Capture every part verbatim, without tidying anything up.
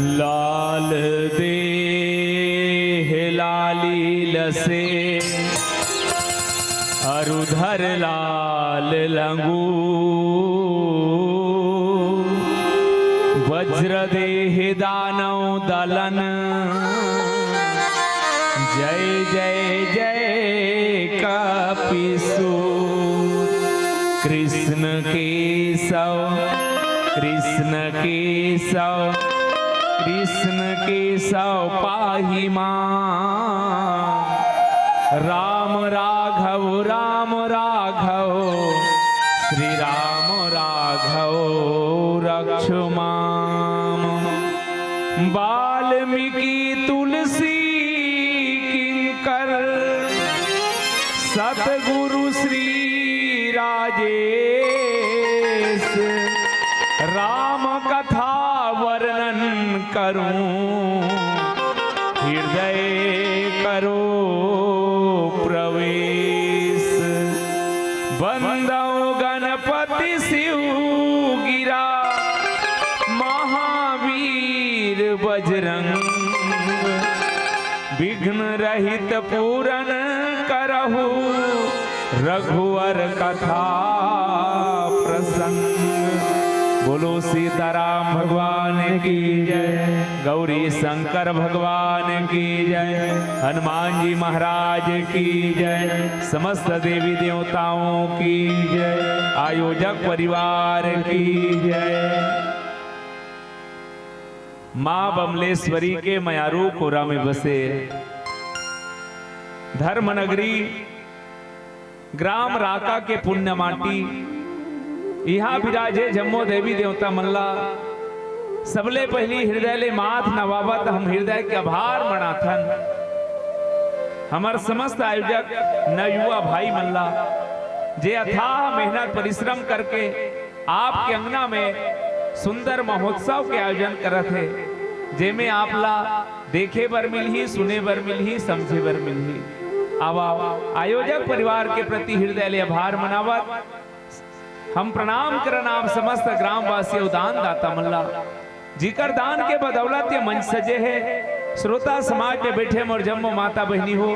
लाल देह लाली लसे, अरु धर लाल लंगू। वज्र देह दानव दलन, जय जय जय कपिसु। कृष्ण केशव, कृष्ण केशव, कृष्ण केशव पाहि मां। राम राघव, राम राघव, श्री राम राघव रक्ष माम। वाल्मीकि तुलसी किंकर, सतगुरु श्री राजेश, राम कथा वर्णन करूं, हृदय करो प्रवेश। वंदौ गणपति शिव गिरा, महावीर बजरंग, विघ्न रहित पूरन करहु, रघुवर कथा प्रसंग। बोलो सीताराम भगवान की जय, गौरी शंकर भगवान की जय, हनुमान जी महाराज की जय, समस्त देवी देवताओं की जय, आयोजक परिवार की जय। माँ बमलेश्वरी के मयारू कोरा में बसे धर्म नगरी ग्राम राका के पुण्य माटी, इहाँ विराजे जम्मो देवी देवता मन ला सबले पहिली हृदय ले माथ नवावत हम हृदय के आभार मनाथन। हमर समस्त आयोजक नवयुवा भाई मन ला, जे अथाह मेहनत परिश्रम करके आपके अंगना में सुंदर महोत्सव के आयोजन करत हे, जेमे आप ला देखे बर मिलही, सुने बर मिलही, समझे बर मिलही। आवा, आयोजक परिवार के प्रति हृदय ले आभार मनावत हम प्रणाम करन आप समस्त ग्रामवासी अउ दानदाता मन ला, जिकर दान के बदौलत ये मंच सजे हे। श्रोता समाज में बैठे मोर जम्मो माता बहिनी हो,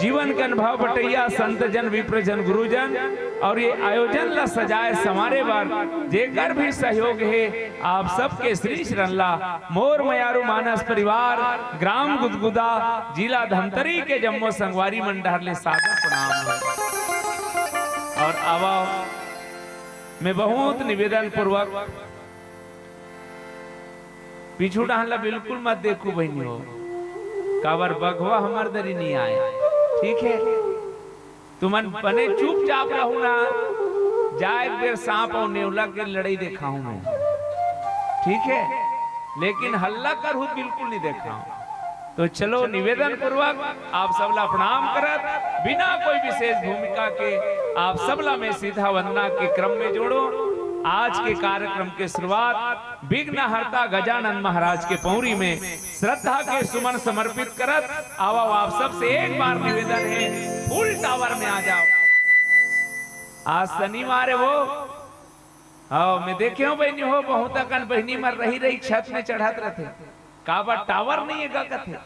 जीवन के अनुभव बटैया संत जन, विप्र जन, गुरुजन, और ये आयोजन ला सजाए संवारे बर जेकर भी सहयोग हे, आप सबके श्री चरण ला मोर मयारू मानस परिवार, ग्राम गुदगुदा, जिला धमतरी के जम्मो संगवारी मन डहर ले सादर प्रणाम हे। और आवा, मैं बहुत निवेदन पूर्वक पीछू डहन ला बिल्कुल मत देखू बहिनी हो, काबर बघवा हमर दरी नइ आय, ठीक हे? तुमन बने चुपचाप रहू ना, जाए एक बेर सांप अउ नेवला के लड़ई देखाहूं मैं, ठीक हे? लेकिन हल्ला करहू बिल्कुल नइ देखाहूं। तो चलो, निवेदन पूर्वक आप सबला प्रणाम करत, बिना कोई विशेष भूमिका के आप सबला मैं सीधा वंदना के क्रम में जोड़ो। आज के कार्यक्रम के शुरुआत विघ्नहर्ता गजानन महाराज के पौरी में श्रद्धा के सुमन समर्पित करत, आवा, आप सबसे एक बार निवेदन हे, फुल टावर में आ जाओ। आज शनिवार हे वो, हव, मैं देखे हूं बहिनी हो, बहुत अकन बहिनी मन रही रही छत में चढ़त रथे, काबर टावर नइ हे गा कथे।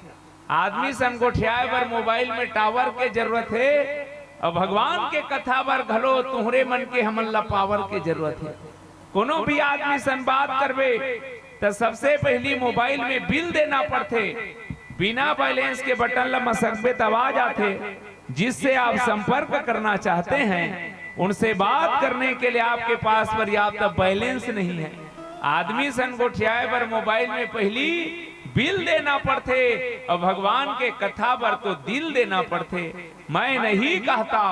आदमी सन गोठियाए बर मोबाइल में टावर के जरूरत हे, अउ भगवान के कथा बर घलो तुहरे मन के हमन ला पावर के जरूरत हे। कोनो भी आदमी सन बात करबे, त सबसे पहिली मोबाइल में बिल देना पड़थे। बिना बैलेंस के बटन ला मसकबे, त आवाज आथे। जिससे आप संपर्क करना चाहते हैं, उनसे बात करने के लिए आपके पास पर्याप्त बैलेंस नहीं है। आदमी सन गोठियाए बर मोबाइल में पहिली बिल देना पड़थे, अउ भगवान के कथा बर तो दिल देना पड़थे। मैं नहीं कहता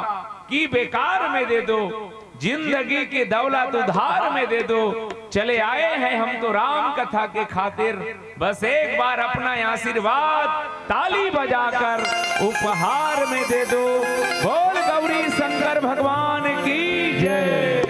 कि बेकार में दे दो, जिंदगी की दौलत उधार में दे दो। चले आए हैं हम तो राम कथा के खातिर। बस एक बार अपना आशीर्वाद ताली बजाकर उपहार में दे दो। बोल गौरी शंकर भगवान की जय।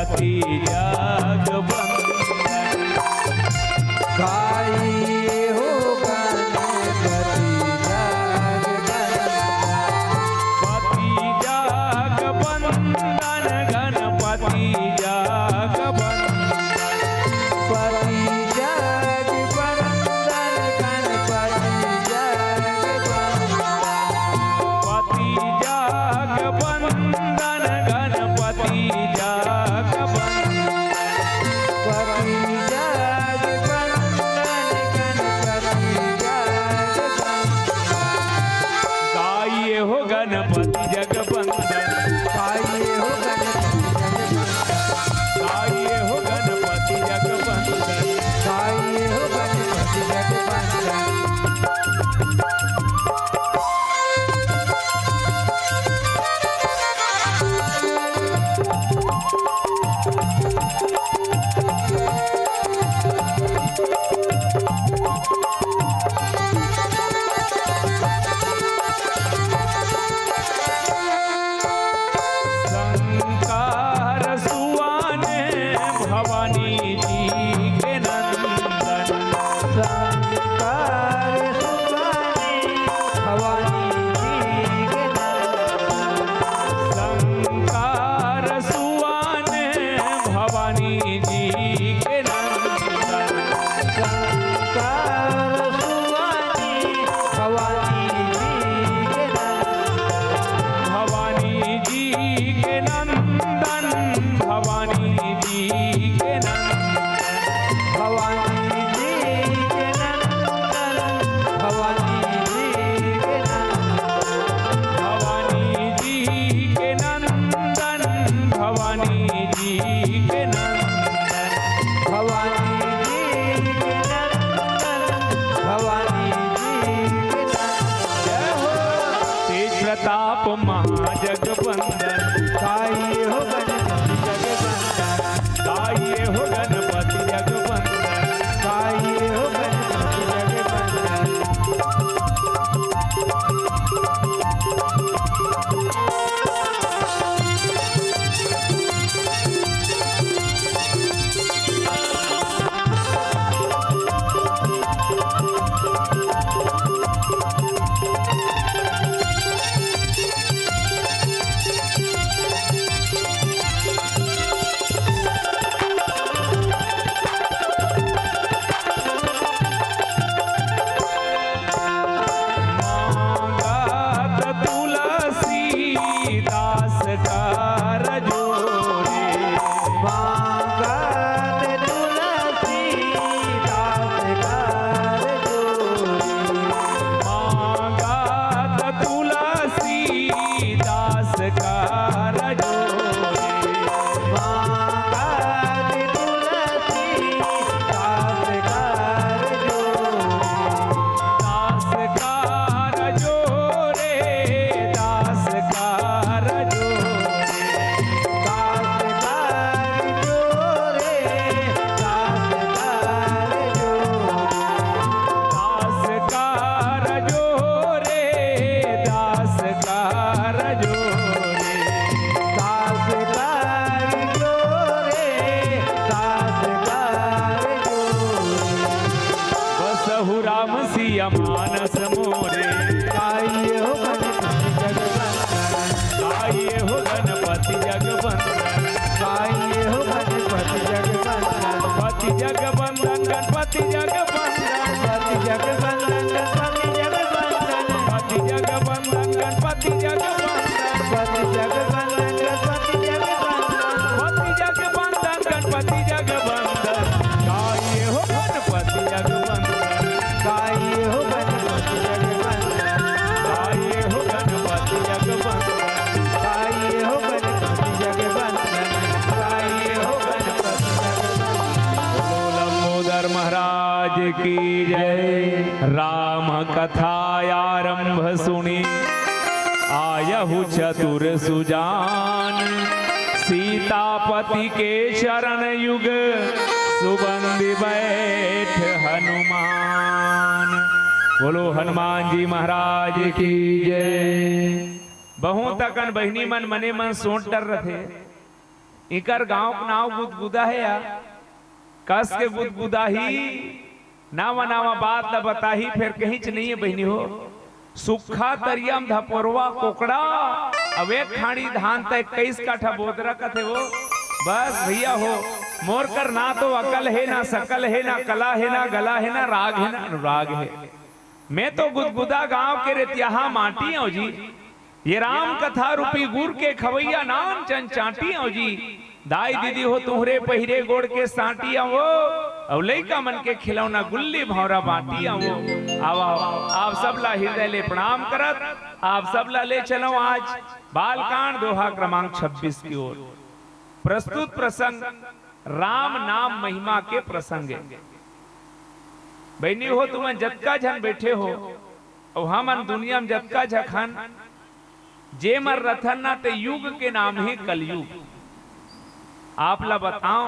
गणपति जग बंदन। गाई हो गणपति जग बंदन। पति जग बंदन, गणपति जग बंदन। पति जग बंदन, गणपति जग बंदन। पति जग बंदन, गणपति जग बंदन। पति जग बंदन, गणपति जग बंदन। गाइए हो गणपति जग बंदन। गाइए हो गणपति जग बंदन। गाइए हो गणपति जग बंदन। गाइए हो गणपति जग बंदन। शंकर सुवन भवानी जी के नंदन। शंकर सुवन भवानी जी के नंदन। शंकर सुवन भवानी जी के नंदन। शंकर सुवन भवानी जी के नंदन। भवानी जी के नंदन, भवानी जी के नंदन। भवानी जी के नंदन, भवानी जी के नंदन। भवानी जी के नंदन, भवानी जी के नंदन। भवानी जी के नंदन, भवानी जी के नंदन। जय हो। तेज प्रताप महाजगबंदन। गाइए हो गणपति जगबंदन। गाइए हो गणपति जगबंदन। गाइए हो गणपति जगबंदन। मांगत तुलसीदास कर जोरे। मांगत तुलसीदास कर जोरे। मांगत तुलसीदास कर जोरे। मांगत तुलसीदास कर जोरे। दास कर जोरे, दास कर जोरे। दास कर जोरे, दास कर जोरे। दास कर जोरे, दास कर जोरे। दास कर जोरे, दास कर जोरे। बसहु राम सिया मानस मोरे। गाइए हो गणपति जगबंदन। गाइए हो गणपति जगबंदन। गाइए हो गणपति जगबंदन। पति जगबंदन, गणपति जगबंदन। पति जगबंदन, गणपति जगबंदन। पति जगबंदन, गणपति जगबंदन। पति जगबंदन, गणपति जगबंदन। पति जगबंदन, गणपति जगबंदन। गाइए हो गणपति जगबंदन। गाइए हो गणपति जगबंदन। गाइए हो गणपति जगबंदन। गाइए हो गणपति जगबंदन। गाइए हो गणपति जगबंदन। बोलो लंबोदर महाराज की जय। राम कथा आरंभ सुनी आयहु चतुर सुजान। सीतापति के चरण युग सुबंधि बैठ हनुमान। बोलो हनुमान जी महाराज की जय। बहुत अकन बहिनी मन मने मन सोच डर रथे। इकर गांव के नाव गुदगुदा हे या। कस के गुदगुदा ही, नावा नावा बात ला बताही, फेर कहींच नहीं है बहिनी हो। सुक्खा तरिया म धपोरवा कोकड़ा, अउ एक खांड़ी धान त इक्कीस काठा बोदरा कथे वो। बस भइया हो, मोर कर ना तो अकल हे, ना सकल हे, ना कला हे, ना गला हे, ना राग हे, ना अनुराग हे। मैं तो गुदगुदा गांव के रेतियाहा माटी अंव जी। ये राम कथा रूपी गुर के खवैया नान चन चांटी अंव जी। दाई दीदी हो तुहरे पहिरे गोड़ के सांटी अंव वो, अउ लइका मन के खिलौना गुल्ली भौंरा बांटी अंव वो। आवा, आवा, आप सब ला हृदय ले प्रणाम करत, आप सब ला ले चलंव आज बालकांड दोहा क्रमांक छब्बीस की ओर। प्रस्तुत प्रसंग राम नाम महिमा के प्रसंग हे। बहिनी हो, तुमन जतका झन बइठे हो, अउ हमन दुनिया म जतका झखन, जे मन रथन ना, ते युग के नाम हे कलयुग। आप ला बतांव,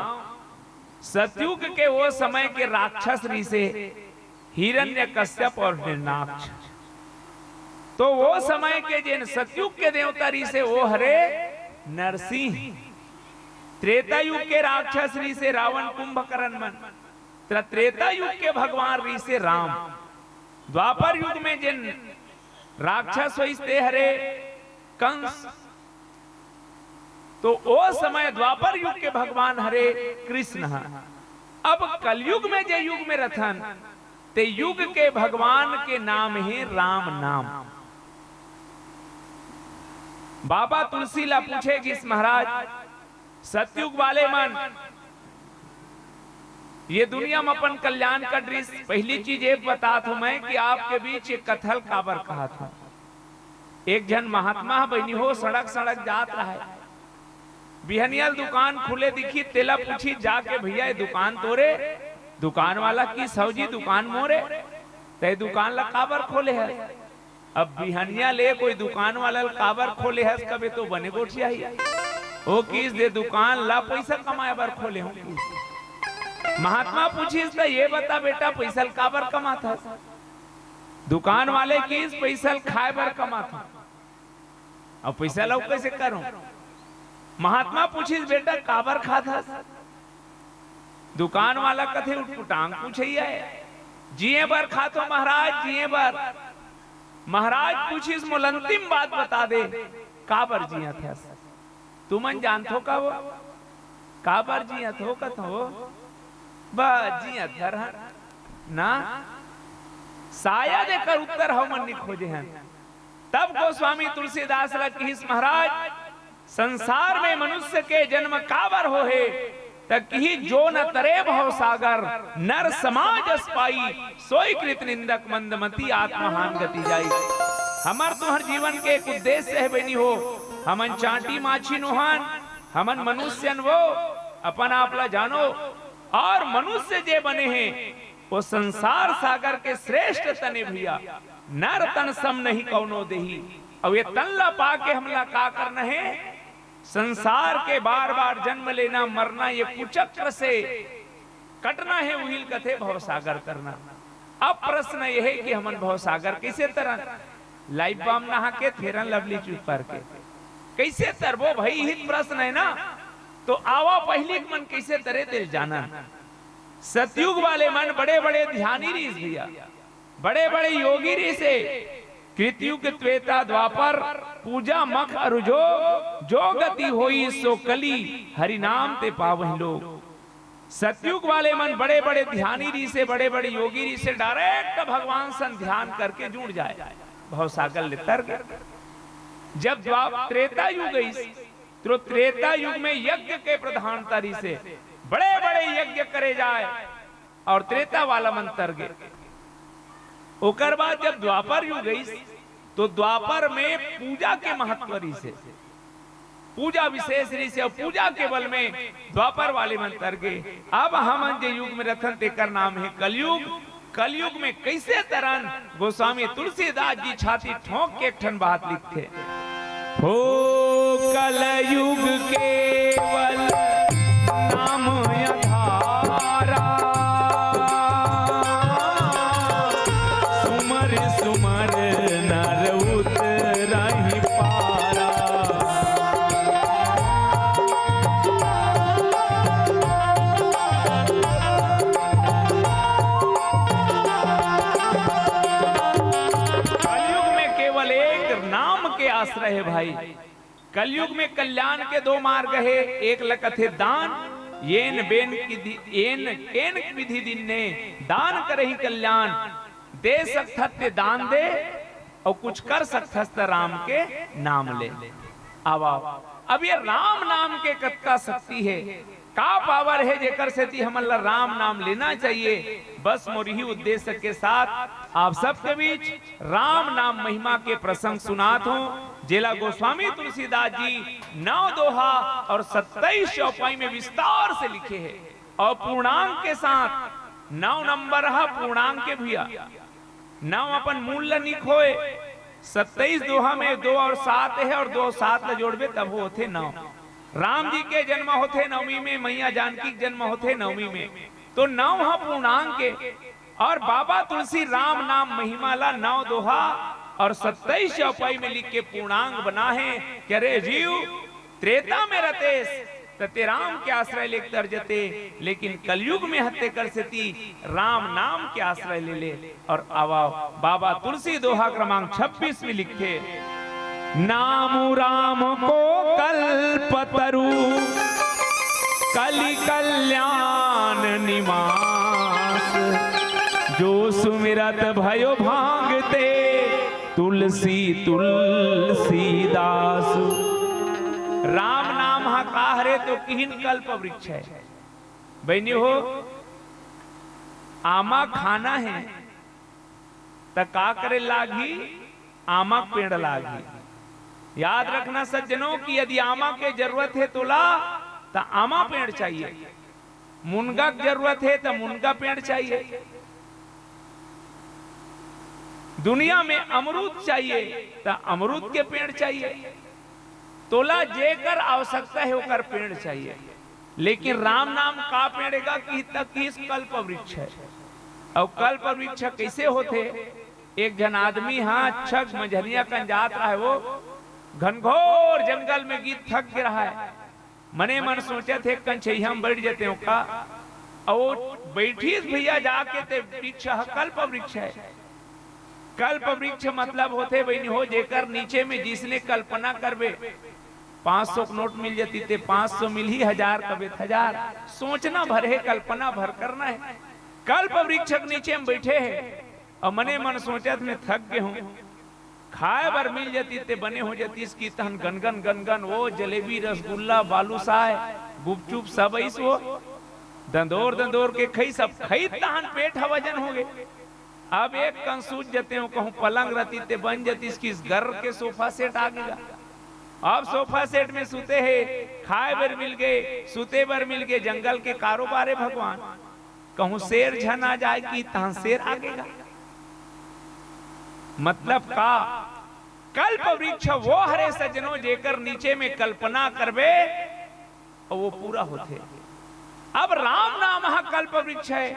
सतयुग के वो समय के राक्षस रिहिसे हिरण्यकश्यप अउ हिरण्याक्ष। तो वो समय के जेन सतयुग के देवता रिहिसे, वो हरे नरसिंह। त्रेता युग के राक्षस रिहिसे रावण, कुंभकर्ण मन। त त्रेता युग के भगवान रिहिसे राम। द्वापर युग में जेन राक्षस होइस ते हरे कंस। तो ओ समय द्वापर युग के भगवान हरे कृष्ण ह। अब कलयुग में जे युग में रथन, ते युग के भगवान के नाम हे राम नाम। बाबा तुलसी ला पूछे गिस, महाराज, सतयुग वाले मन ये दुनिया म अपन कल्याण कर रिस। पहली चीज ये बतात हूं मैं कि आपके बीच ये कथा ल काबर कहत हूं। एक झन महात्मा ह बहिनी हो, सड़क सड़क जात रहय, बिहनिया ल दुकान खुले दिखी, तेला पूछी जाके, "भैया, ये दुकान तोरे?" दुकान वाला किस, "हव जी, दुकान मोरे।" "त ये दुकान ला काबर खोले हस?" अब बिहनिया ले कोई दुकान वाला ल काबर खोले हस कबे तो बने गोठियाही। ओ किस, "दे दुकान ला पइसा कमाए बर खोले हंव।" महात्मा पूछिस, "त ये बता बेटा, पइसा ल काबर कमात हस?" दुकान वाले किस, "पइसा ल खाए बर कमात हंव।" "अब पइसा ल अउ कइसे करंव?" महात्मा पूछिस, "बेटा, काबर खात हस?" दुकान वाला कथे, "उटपुटांग पूछइया हे, जिए बर खाथंव महाराज, जिए बर।" महाराज पूछिस, "मोला अंतिम बात बता दे, काबर जियत हस? तुमन जानथो का वो? काबर जियत हो?" कथंव, "बस जियत बर हन ना, शायद एकर उत्तर हमन नी खोजे हन।" तब गोस्वामी तुलसीदास ला किहिस, "महाराज, संसार में मनुष्य के जन्म काबर होहे?" त किहिस, "जो न तरे भव सागर, नर समाज अस पाई, सोई कृत निंदक मंदमती, आत्महान गति जाई।" हमर तुंहर जीवन के एक उद्देश्य हे बहिनी हो, हमन चांटी माछी नोहन, हमन मनुष्यन वो, अपन आप ला जानो। अउ मनुष्य जे बने हे, वो संसार सागर के श्रेष्ठ तन ए भैया, नर तन सम नहीं कौनो देही। अउ ये तन ला पाके हमला का करना हे? संसार के बार बार जन्म लेना, मरना, ये कुचक्र से कटना हे, उही ल कथे भवसागर तरना। अब प्रश्न ये हे कि हमन भवसागर कइसे तरन? लाइफ बम नहा के, फेरन लवली चूस पार के कइसे तरबो भई, इही त प्रश्न हे ना। तो आवा पहिली के मन कइसे तरे तेल जानन। सतयुग वाले मन बड़े बड़े ध्यानी रिहिस भैया, बड़े बड़े योगी रिहिसे। कृतयुग त्रेता द्वापर, पूजा मख अरु जोग, जो गति होई सो कली, हरि नाम ते पावहि लोग। सतयुग वाले मन बड़े बड़े ध्यानी रिहिसे, बड़े बड़े योगी रिहिसे, डायरेक्ट भगवान सन ध्यान करके जुड़ जाय, भवसागर ले तर गे। जब द्वाप त्रेता युग अइस, तो त्रेता युग में यज्ञ के प्रधानता रिहिसे, बड़े बड़े यज्ञ करे जाय अउ त्रेता वाला मन तर गे। ओकर बाद जब द्वापर युग अइस, तो द्वापर में पूजा के महत्व रिहिसे, पूजा विशेष रिहिसे, अउ पूजा के बल में द्वापर वाले मन तर गे। अब हमन जे युग में रथन, तेकर नाम हे कलयुग। कलयुग में कइसे तरन? गोस्वामी तुलसीदास जी छाती ठोंक के एक ठन बात लिखथे, हो कलयुग केवल नाम अधारा, सुमर सुमर नर उतरहि पारा। आश्रय हे भाई। कलयुग में कल्याण के दो मार्ग हे, एक ल कथे दान, येन बेन की दि-, येन केन विधि दीन्हे दान करही कल्याण। दे सकथस ते दान दे, अउ कुछ कर सकथस त राम के नाम ले। आवा, अब ये राम नाम के कतका शक्ति हे, का पावर हे, जेकर सेती हमन ला राम नाम लेना चाहिए। बस मोर इही उद्देश्य के साथ आप सबके बीच राम नाम महिमा के प्रसंग सुनात हों, जेला गोस्वामी तुलसीदास जी नौ दोहा अउ सत्ताईस चौपाई में विस्तार से लिखे हे अउ पूर्णांक के साथ। नौ नंबर ह पूर्णांक के भैया, नौ अपन मूल ल नी खोए। सत्ताईस दोहा में दो अउ सात हे अउ दो अउ सात ल जोड़बे तब होथे नौ। राम जी के जन्म होथे नवमी में, मैया जानकी के जन्म होथे नवमी में, तो नौ ह पूर्णांक हे। अउ बाबा तुलसी राम नाम महिमा ला नौ दोहा अउ सत्ताईस चौपाई में लिख के पूर्णांक बनाहे कि अरे जीव, त्रेता में रतेस त ते राम के आश्रय लेके तर जते, लेकिन कलयुग में हते कर सेती राम नाम के आश्रय ले ले। अउ आवा, बाबा तुलसी दोहा क्रमांक छब्बीस में लिखथे, नाम राम को कल्पतरु कलि कल्याण निवास, जो सुमिरत भयो भांगते तुलसी तुलसीदास। राम नाम ह का हरे तो किहिन कल्प वृक्ष हे। बहिनी हो, आमा खाना हे त का करे लागही? आमा पेड़ लागही। याद रखना सज्जनों कि यदि आमा के जरूरत हे तोला, त आमा पेड़ चाहिए। मुनगा के जरूरत हे त मुनगा पेड़ चाहिए। दुनिया में अमरूद चाहिए त अमरूद के पेड़ चाहिए। तोला जेकर आवश्यकता हे ओकर पेड़ चाहिए। लेकिन राम नाम का पेड़ हे गा कि त किहिस कल्प वृक्ष हे। अउ कल्प वृक्ष कइसे होथे? एक झन आदमी ह अच्छा मझनिया कन जात रहय, वो घनघोर जंगल में गिस, थक गे रहय। मने मन सोचत हे कंचैया म बइठ जतेंव का। अउ वो बइठिस भैया जाके, ते वृक्ष ह कल्प वृक्ष हे। कल्प वृक्ष मतलब होथे बहिनी हो, जेकर नीचे में जिसने कल्पना करबे, पाँच सौ के नोट मिल जतिस ते पाँच सौ मिलही, हजार कबे त हजार। सोचना भर हे, कल्पना भर करना हे। कल्प वृक्ष के नीचे में बइठे हे अउ मने मन सोचत हे, मैं थक गे हूँ, खाए बर मिल जतिस ते बने हो जतिस कि तहन गनगन गनगन वो जलेबी, रसगुल्ला, बालूशाह, गुपचुप सब अइस वो दंदोर दंदोर के खइस। अब खइस तहन पेट ह वजन हो गे। अब एक कन सूत जतेंव कहूँ, पलंग रतिस ते बन जतिस कि इस गर के सोफा सेट आ गे गा। अब सोफा सेट में सुते हे, खाए बर मिल गे, सुते बर मिल गे, जंगल के कारोबार हे भगवान। कहूँ शेर झन आ जाय कि तहाँ शेर आ गे गा। मतलब का? कल्प वृक्ष वो हरे सज्जनों, जेकर नीचे में कल्पना करबे अउ वो पूरा होथे। अब राम नाम ह कल्प वृक्ष हे,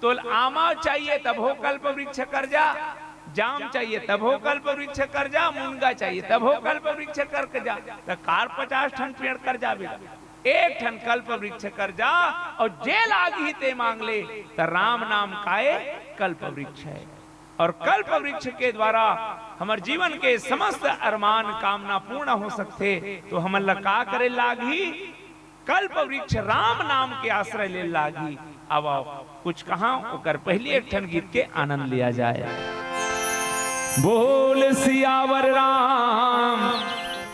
तो आमा चाहिए तभो कल्प वृक्ष कर जा, जाम चाहिए तभो कल्प वृक्ष कर जा, मुनगा चाहिए तभो कल्प वृक्ष कर के जा, त कार पचास ठन पेड़ कर जाबे, एक ठन कल्प वृक्ष कर जा, अउ जे लागही ते मांग ले, त राम नाम काय कल्प वृक्ष हे। अउ कल्प वृक्ष के द्वारा हमर जीवन के समस्त अरमान कामना पूर्ण हो सकथे। तो हमन ला का करे लागही? कल्प वृक्ष राम नाम के आश्रय ले लागही। आवा, कुछ कहा ओकर पहिली एक ठन गीत के आनंद लिया जाए। बोल सियावर राम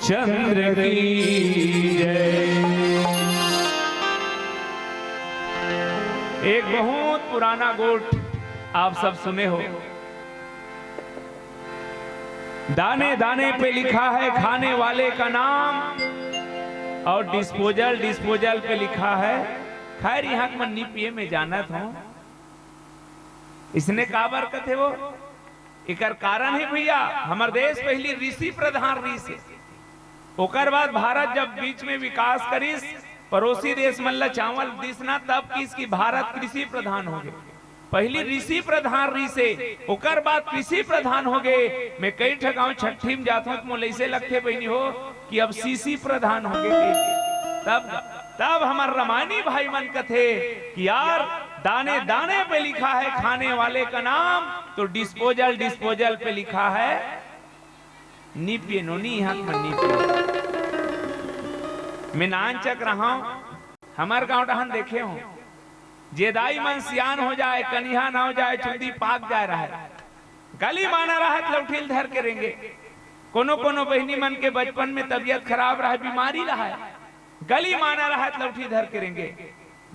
चंद्र की जय। एक बहुत पुराना गोठ आप सब सुने हो, दाने दाने पे लिखा है खाने वाले का नाम, और डिस्पोजल डिस्पोजल पे लिखा है। खैर, यहाँ के मन नी पिए में जानत हो, इसने काबर कथे वो? एकर कारण हे भैया, हमर देश पहिली ऋषि प्रधान रिहिस हे। ओकर बाद भारत जब बीच में विकास करिस, पड़ोसी देश मन ला चावल दिस ना, तब किहिस कि भारत कृषि प्रधान हो गे। पहिली ऋषि प्रधान रिहिस हे, ओकर बाद कृषि प्रधान हो गे। मैं कई ठा गाँव छट्ठी में जात हों त मोला अइसे लगथे बहिनी हो कि अब सीसी प्रधान हो गे। तब, तब हमर रमायनी भाई मन कथे कि यार, दाने दाने पे लिखा है खाने वाले का नाम, तो डिस्पोजल डिस्पोजल पे लिखा है नी पिए नोनी, इहाँ के मन नी पिए। मैं नानचक रहा हूँ, हमर गांव डहन देखे हूँ, जे दाई मन सियान हो जाए, कनिहा ना हो जाए, चुंदी पाक जाए रहे, गली माना रहत लौठिल धर के रेंगे। कोनो कोनो बहिनी मन के बचपन में तबीयत खराब रहे, बीमारी रहे, गली माना रहत लौठी धर के रेंगे।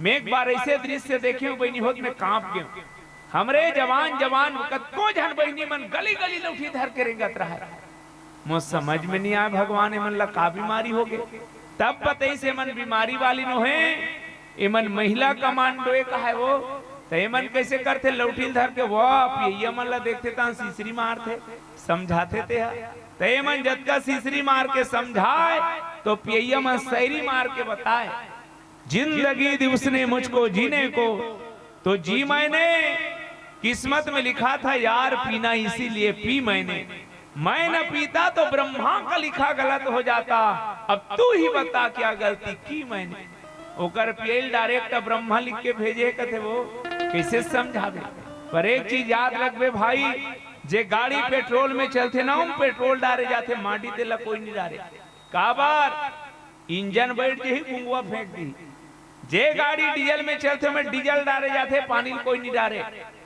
मैं एक बार ऐसे दृश्य देखे हूँ बहिनी होत, मैं कांप गए हूँ। हमरे जवान जवान कतको झन बहिनी मन गली गली लौठी धर के रेंगत रहे। मोर समझ में नहीं आए, भगवान, एमन ला का बीमारी हो गए? तब बतई से एमन बीमारी वाली नो है, एमन महिला कमांडो ए कहाए वो। त एमन कैसे करथे? लौठिल धर के, वाह, पियैया मन ला देखथे त सिसरी मारथे, समझाथे ते ह। त एमन जतका सिसरी मार के समझाए, तो पियैया मन सैरी मार के बताए, "जिंदगी दिवस ने मुझको जीने को, तो जी मैंने, किस्मत में लिखा था यार पीना, इसीलिए पी मैंने। मैं न पीता तो ब्रह्मा का लिखा गलत हो जाता, अब तू ही बता क्या गलती की मैंने।" ओकर पियल डायरेक्ट ब्रह्मा लिख के भेजे, कथे वो कैसे समझावे? पर एक चीज याद रखबे भाई, जे गाड़ी पेट्रोल में चलथे ना, ओम पेट्रोल डारे जाथे, माटी तेला कोई नहीं डारे। काबर? इंजन बैठ जही, गुंगवा फेंक दी। जे गाड़ी डीजल में चलथे, ओमे डीजल डारे जाथे, पानी ल कोई नहीं डारे।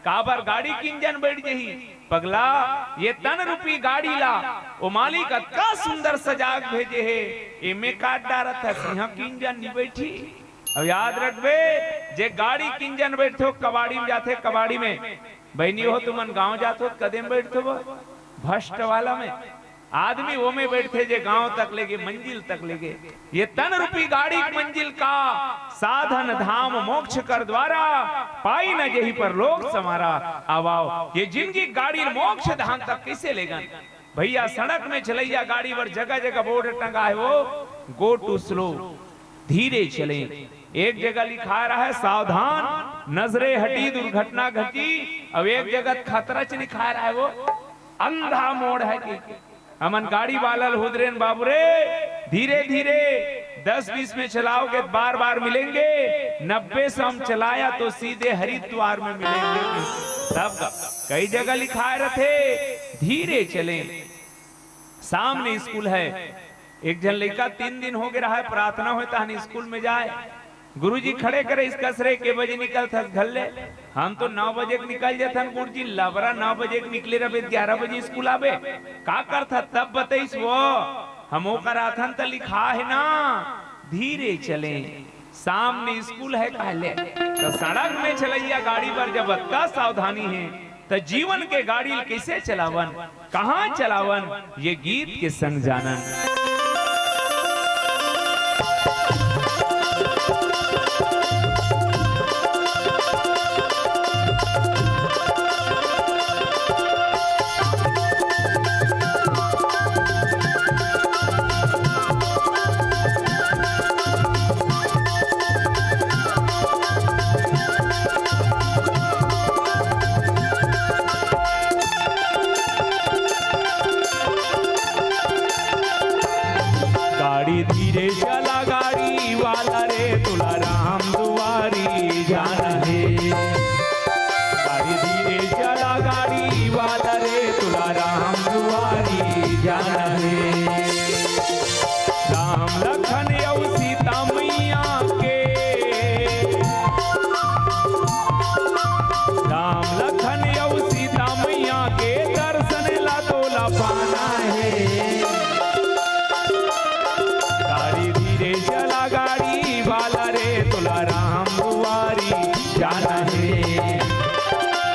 काबर? गाड़ी के इंजन बैठ जही। पगला, ये तन रूपी गाड़ी ला ओ मालिक अतका सुंदर सजाग भेजे हे, एमे काट डारत हस, इहाँ के इंजन नहीं बैठी। अब याद रखबे, जे गाड़ी के इंजन बैठथे, ओ कबाड़ी में जाथे, कबाड़ी में। बहिनी हो, तुमन गांव जात हो, कदे में बैठथे वो? भ्रष्ट वाला में। आदमी ओमे बैठथे, जे गांव तक लेगे, मंजिल तक लेगे। ये तन रूपी गाड़ी के मंजिल का साधन धाम मोक्ष कर द्वारा, पाई न जेहि परलोक संवारा। आव, आव, ये जिंदगी गाड़ी मोक्ष धाम तक कैसे लेगन? भैया, सड़क में चलैया गाड़ी बर जगह जगह बोर्ड टंगा है वो, "Go to slow", धीरे चलें। एक जगह लिखा रहा है, "सावधान, नजरे हटी, दुर्घटना घटी।" अब एक जगह खतरा च लिखा रहा है वो, "अंधा मोड़ है" कि हमन गाड़ी वाला ल हुदरेन, "बाबू रे, धीरे धीरे, दस बीस में चलाओगे तो बार बार मिलेंगे, नब्बे से हम चलाया तो सीधे हरिद्वार में मिलेंगे।" तब कई जगह लिखाए रथे, "धीरे चलें।" सामने स्कूल है, एक झन लइका तीन दिन हो गे रहा है, प्रार्थना होय तहन स्कूल में जाए। गुरुजी खड़े करे, "इस कसरे के बजे निकलथस घर ले?" "हम तो नौ बजे के निकल जथन गुरुजी।" "लबरा, नौ बजे के निकले रबे, ग्यारह बजे स्कूल आबे, का करथा?" तब बतईस वो, "हम ओकर आथन त लिखा है ना, धीरे चलें, सामने स्कूल है कहले।" तो सड़क में चलैया गाड़ी बर जब अतका सावधानी है, त जीवन के गाड़ी ल कैसे चलावन? कहाँ चलावन, ये गीत के संग जानन। गाड़ी धीरे चला गाड़ी वाला रे, तोला राम दुआरी जाना हे। गाड़ी धीरे चला गाड़ी वाला रे, तोला राम दुआरी जाना हे। राम लखन अउ सीता मैया के, राम लखन अउ सीता मैया के दर्शन ला तोला पाना हे। गाड़ी धीरे चला गाड़ी वाला रे, तोला राम दुआरी जाना हे।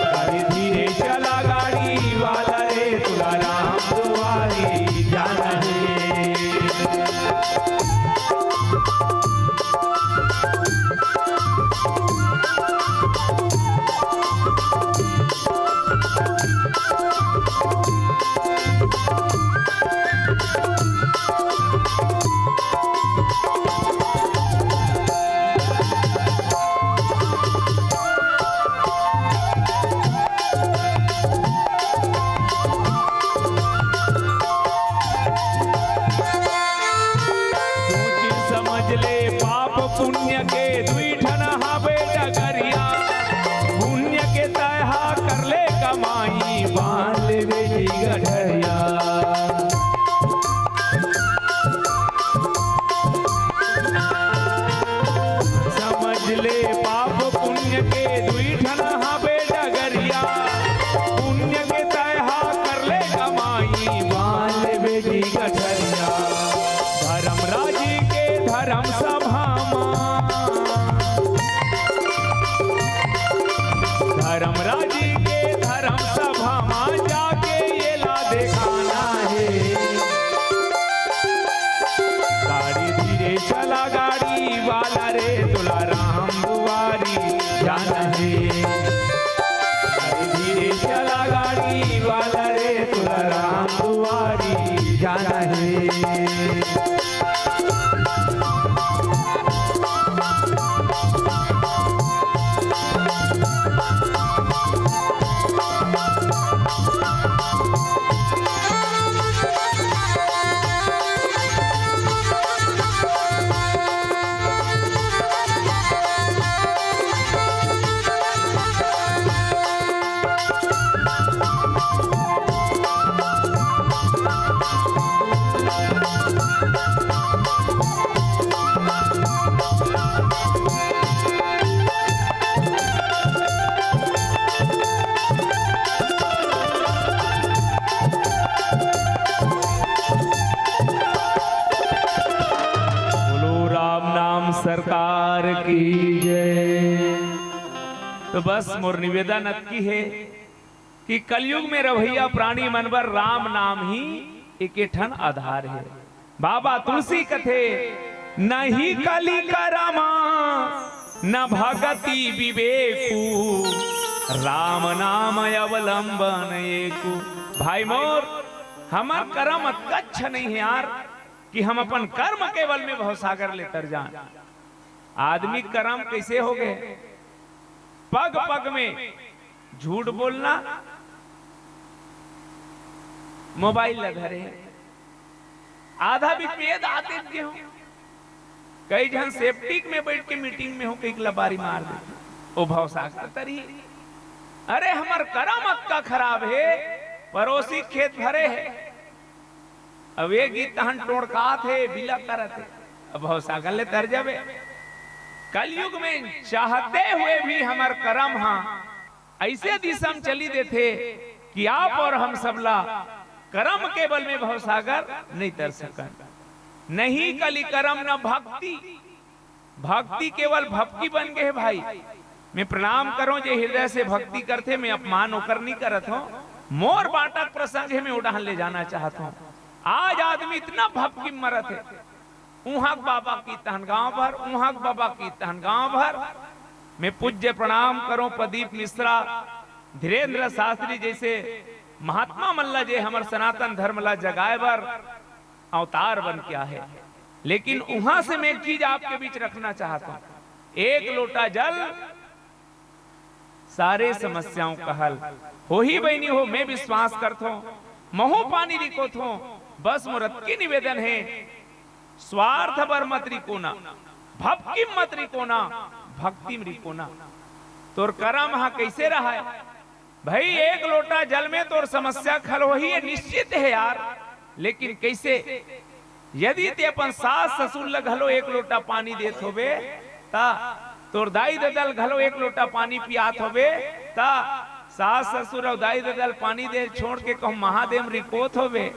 गाड़ी धीरे चला गाड़ी वाला रे, तोला राम दुआरी जाना हे। सोच समझ ले पाप पुण्य के दुई ठन हावे डगरिया। पुण्य के तय हा कर ले कमाई, बांध ले बेटी गठरिया। ले पाप पुण्य के दुई ठन हाबे डगरिया, पुण्य के तय हा कर ले कमाई, बांध ले बेटी गठरिया। धर्मराज जी के धर्म सभा मा, धर्मराज जी के धर्म सभा मा जाके ये ला देखाना हे। गाड़ी धीरे चला गाड़ी वाला रे, तोला राम दुआरी जाना हे। गाड़ी धीरे चला गाड़ी वाला रे, तोला राम दुआरी जाना हे। बोलो राम नाम सरकार की जय। तो बस मोर निवेदन अतकी हे कि कलयुग में रहइया प्राणी मन बर राम नाम ही एके ठन आधार हे। बाबा तुलसी कथे, "नहीं कलि करम न भगति विवेकु, राम नाम अवलंबन एकु।" भाई मोर, हमर करम अतका अच्छा नहीं हे यार कि हम अपन कर्म के बल में भवसागर ले तर जान। आदमी करम कइसे हो गए? पग पग में झूठ बोलना, मोबाइल ला धरे, आधा बीच में ये दाते के हो, कई झन सेप्टिक में बैठ के मीटिंग में हो, कई लबारी मार दे, ओ भवसागर तरी। अरे हमर करम अतका खराब हे, पड़ोसी खेत भरे हे, अब ये गीत तहन टोड़कात हे, बिला करत हे, अब भवसागर ले तर जाबे। कलयुग में चाहते हुए भी हमर करम हा ऐसे दिशा में चली देथे कि आप और हम सबला करम के बल में भवसागर नहीं तर सकन। नहीं कलि करम न भक्ति, भक्ति केवल भक्ति बन गए हे भाई। मैं प्रणाम करों जे हृदय से भक्ति करथे, मैं अपमान ओकर नहीं करत हों। मोर बांटक प्रसंग हे, मैं ओ डहन ले जाना चाहत हों। आज आदमी इतना भक्ति में मरत हे, उहाँ के बाबा की तहन गांव भर, उहाँ के बाबा की तहन गांव भर। मैं पूज्य प्रणाम करों प्रदीप मिश्रा, धीरेंद्र शास्त्री जैसे महात्मा मन ला जे हमर सनातन धर्म ला जगाए बर अवतार बन के आहे। लेकिन उहाँ से मैं एक चीज आपके बीच रखना चाहत हों, एक लोटा जल सारे समस्याओं का हल होही बहिनी हो, मैं विश्वास करत हों। महूं पानी रिकोत हों, बस मोर अतकी निवेदन हे, स्वार्थ बर मत रिकोना, भपकी मत रिकोना, भक्ति में रिकोना। तोर करम हा कइसे रहा हे? भाई, एक लोटा जल में तोर समस्या खल होही, ये निश्चित हे यार, लेकिन कइसे? यदि ते अपन सास ससुर ल घलो एक लोटा पानी देत होबे, त तोर दाई ददा ल घलो एक लोटा पानी पियात होबे, त सास ससुर अउ दाई ददा ल पानी दे छोड़ के कहूं महादेव रिकोत होबे,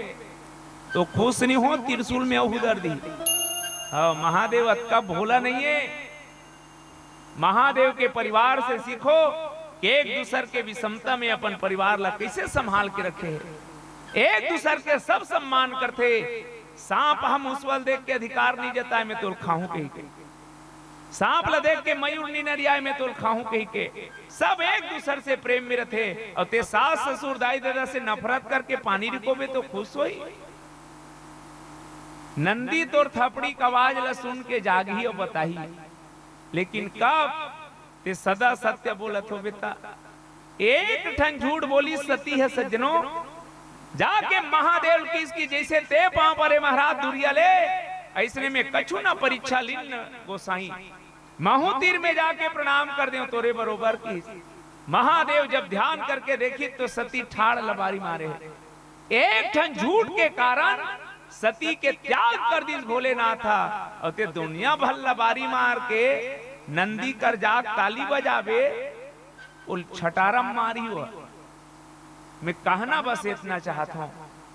तो खुश नहीं हो, त्रिशूल में अउ हुदर दी। हाँ, महादेव अतका भोला नहीं हे। महादेव के परिवार से सीखो कि एक दूसर के विषमता में अपन परिवार ला कइसे संभाल के रखे हे। एक दूसर के सब सम्मान करथे। सांप ह मुसवा ल देख के अधिकार नहीं जताय, मैं तोल खाहूं कहिके। सांप ला देख के मयूर नहीं नरियाय, मैं तोल खाहूं कहिके। सब एक दूसर से प्रेम में रथे। अउ ते सास ससुर दाई ददा से नफरत करके पानी रिकोबे तो खुश होही? नंदी तोर थपड़ी के आवाज ला सुन के जागही अउ बताही। लेकिन कब ते सदा सत्य बोलत होबे त? एक ठन झूठ बोली सती हे सज्जनों, जाके महादेव ल किहिस कि जइसे ते पांव परे महाराज दुरिहा ले, अइसने में कछु न परीक्षा लीन गोसाईं। महूं तीर में जाके प्रणाम कर देंव तोरे बरोबर किहिस। महादेव जब ध्यान करके देखिस तो सती ठाड़ लबारी मारे हे। एक ठन झूठ के कारण सती के त्याग कर दिस भोलेनाथ ह, अउ ते दुनिया भर लबारी मार के नंदी कर जाग ताली बजाबे, वो छटारम मारी हो। मैं कहना बस इतना चाहत हूँ,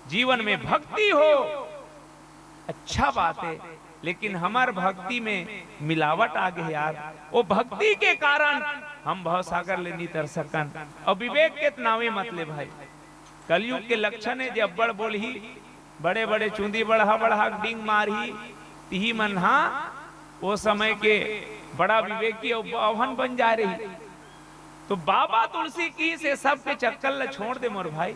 जीवन में भक्ति हो, अच्छा बात है, लेकिन हमर भक्ति में मिलावट आ गई यार। वो भक्ति के कारण हम भवसागर ले नहीं तर सकन। और विवेक के नावे मत ले भाई, कलयुग के लक्षण है जे अब्बड़ बोलही, बड़े बड़े चूंदी बढ़ा बढ़ा के डींग मारही, तिही मन हा वो समय के बड़ा विवेकी और बाभन बन जा रही। तो बाबा तुलसी कहिस ये सब के चक्कर ला छोड़ दे मोर भाई,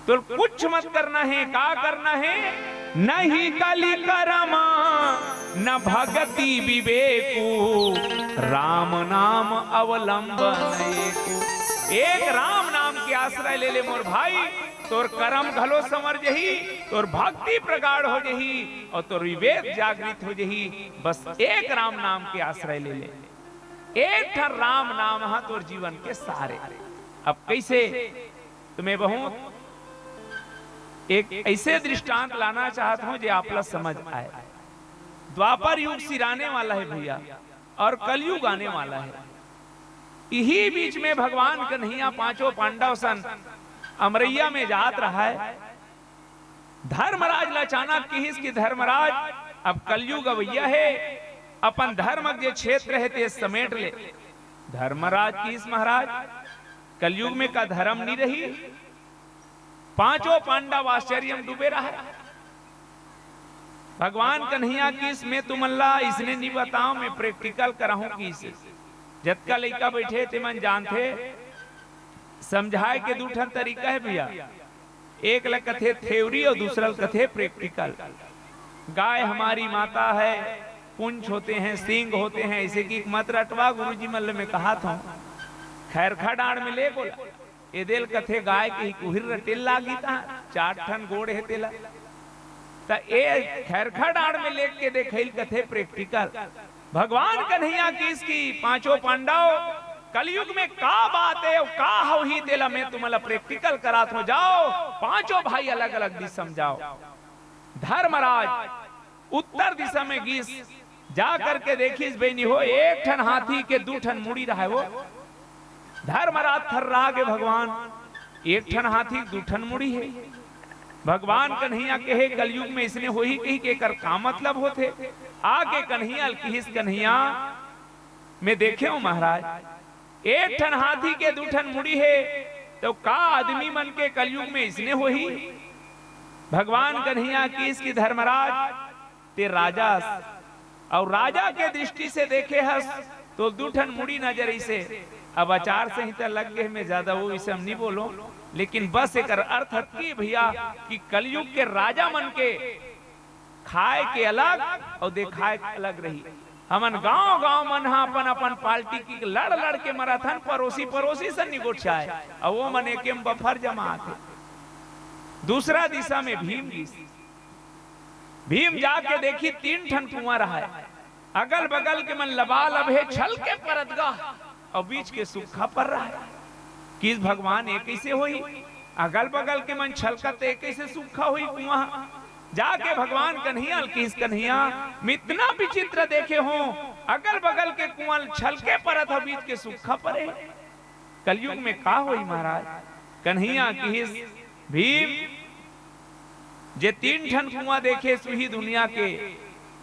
तो कुछ मत करना है। का करना है? नहीं कलि करम न भगति विवेकु, राम नाम अवलंबन एकु। एक राम नाम के आश्रय ले ले मोर भाई, तोर करम घलो संवर जही, तोर भक्ति प्रगाढ़ हो जही और तोर विवेक जागृत हो जही। बस एक राम नाम के आश्रय ले ले, एक ठन राम नाम हा तोर जीवन के सार ए। अब कैसे? तुम्हें बहुत एक ऐसे दृष्टांत लाना चाहत हूं जे आप ला समझ आए। द्वापर युग सिराने वाला है भैया, और कलयुग आने वाला है। इही बीच में भगवान कन्हैया पांचों पांडव सन अमरैया में जात रहा है। धर्मराज ला अचानक किहिस कि धर्मराज, अब कलयुग अवैया है, अपन धर्म के जे क्षेत्र है ते समेट ले। धर्मराज किहिस महाराज, कलयुग में का धर्म नहीं रही? पांचों पांडव आश्चर्य में डूबे रहा। भगवान कन्हैया किहिस, मैं तुमन ला इसने नहीं बताऊं, मैं प्रैक्टिकल कराहूं किहिस। जतका लइका बैठे ते मन जानथे, समझाए के दू ठन तरीका है भैया। एक ल कथे थ्योरी और दूसरा ल कथे प्रैक्टिकल। गाय हमारी माता है, पुंछ होते हैं, सींग होते हैं, ऐसे की मत रटवा गुरुजी मन ल मैं कहा था। खैरखा डांड में ले बोला, एदेल कथे गाय के कुहिर रटेल लागी ता, चार ठन गोड़ है तेला। त ए खैरखा डांड में लेके देखैल कथे प्रैक्टिकल। भगवान कन्हैया किहिस कि पांचों पांडव, कलयुग में का बात है और का होही तेला मैं तुमला प्रैक्टिकल करात हूं। जाओ, पांचों भाई अलग-अलग दिशा में जाओ। धर्मराज उत्तर दिशा में गिस, जा करके देखिस बहिनी हो, एक ठन हाथी के दू ठन मुड़ी रहय वो। धर्मराज थर्रा गे भगवान, एक ठन हाथी दू ठन मुड़ी है। भगवान कन्हैया कहे कलयुग में इसने होही कही के एकर का मतलब होथे? आके कन्हैया ल किहिस, कन्हैया मैं देखे हूं महाराज, एक ठन हाथी के दू ठन मुड़ी है, तो का आदमी मन के कलयुग में इसने होही? भगवान कन्हैया किहिस कि धर्मराज, ते राजा अस, अउ राजा के दृष्टि से देखे हस तो दू ठन मुड़ी नजर इसे। अब आचार संहिता लग गए, मैं ज्यादा वो विषय में नहीं बोलो, लेकिन बस एकर अर्थ अतकी भैया कि कलयुग के राजा मन के खाए के अलग अउ देखाए के अलग रही। हमन गांव गांव मन ह अपन अपन पार्टी की लड़ लड़ के मरत हन, परोसी परोसी से निगोठियाए, अउ वो मन एके म बफर जमात हे। दूसरा दिशा में भीम गिस। भीम जाके देखी, तीन ठन कुआं रहय, अगल बगल के मन लबालब हे, छलके परत गा, अउ बीच के सूखा पर रहय। किहिस भगवान, ये कइसे होही? अगल बगल के मन छलकत, ये कइसे सूखा होही कुआं? जाके भगवान कन्हैया ल किहिस, कन्हैया, मैं इतना विचित्र देखे हों, अगल बगल के कुआं छलके परत हे, बीच के सूखा परे हे। कलयुग में का होही महाराज? कन्हैया किहिस, भीम, जे तीन ठन कुआं देखे, सुही दुनिया के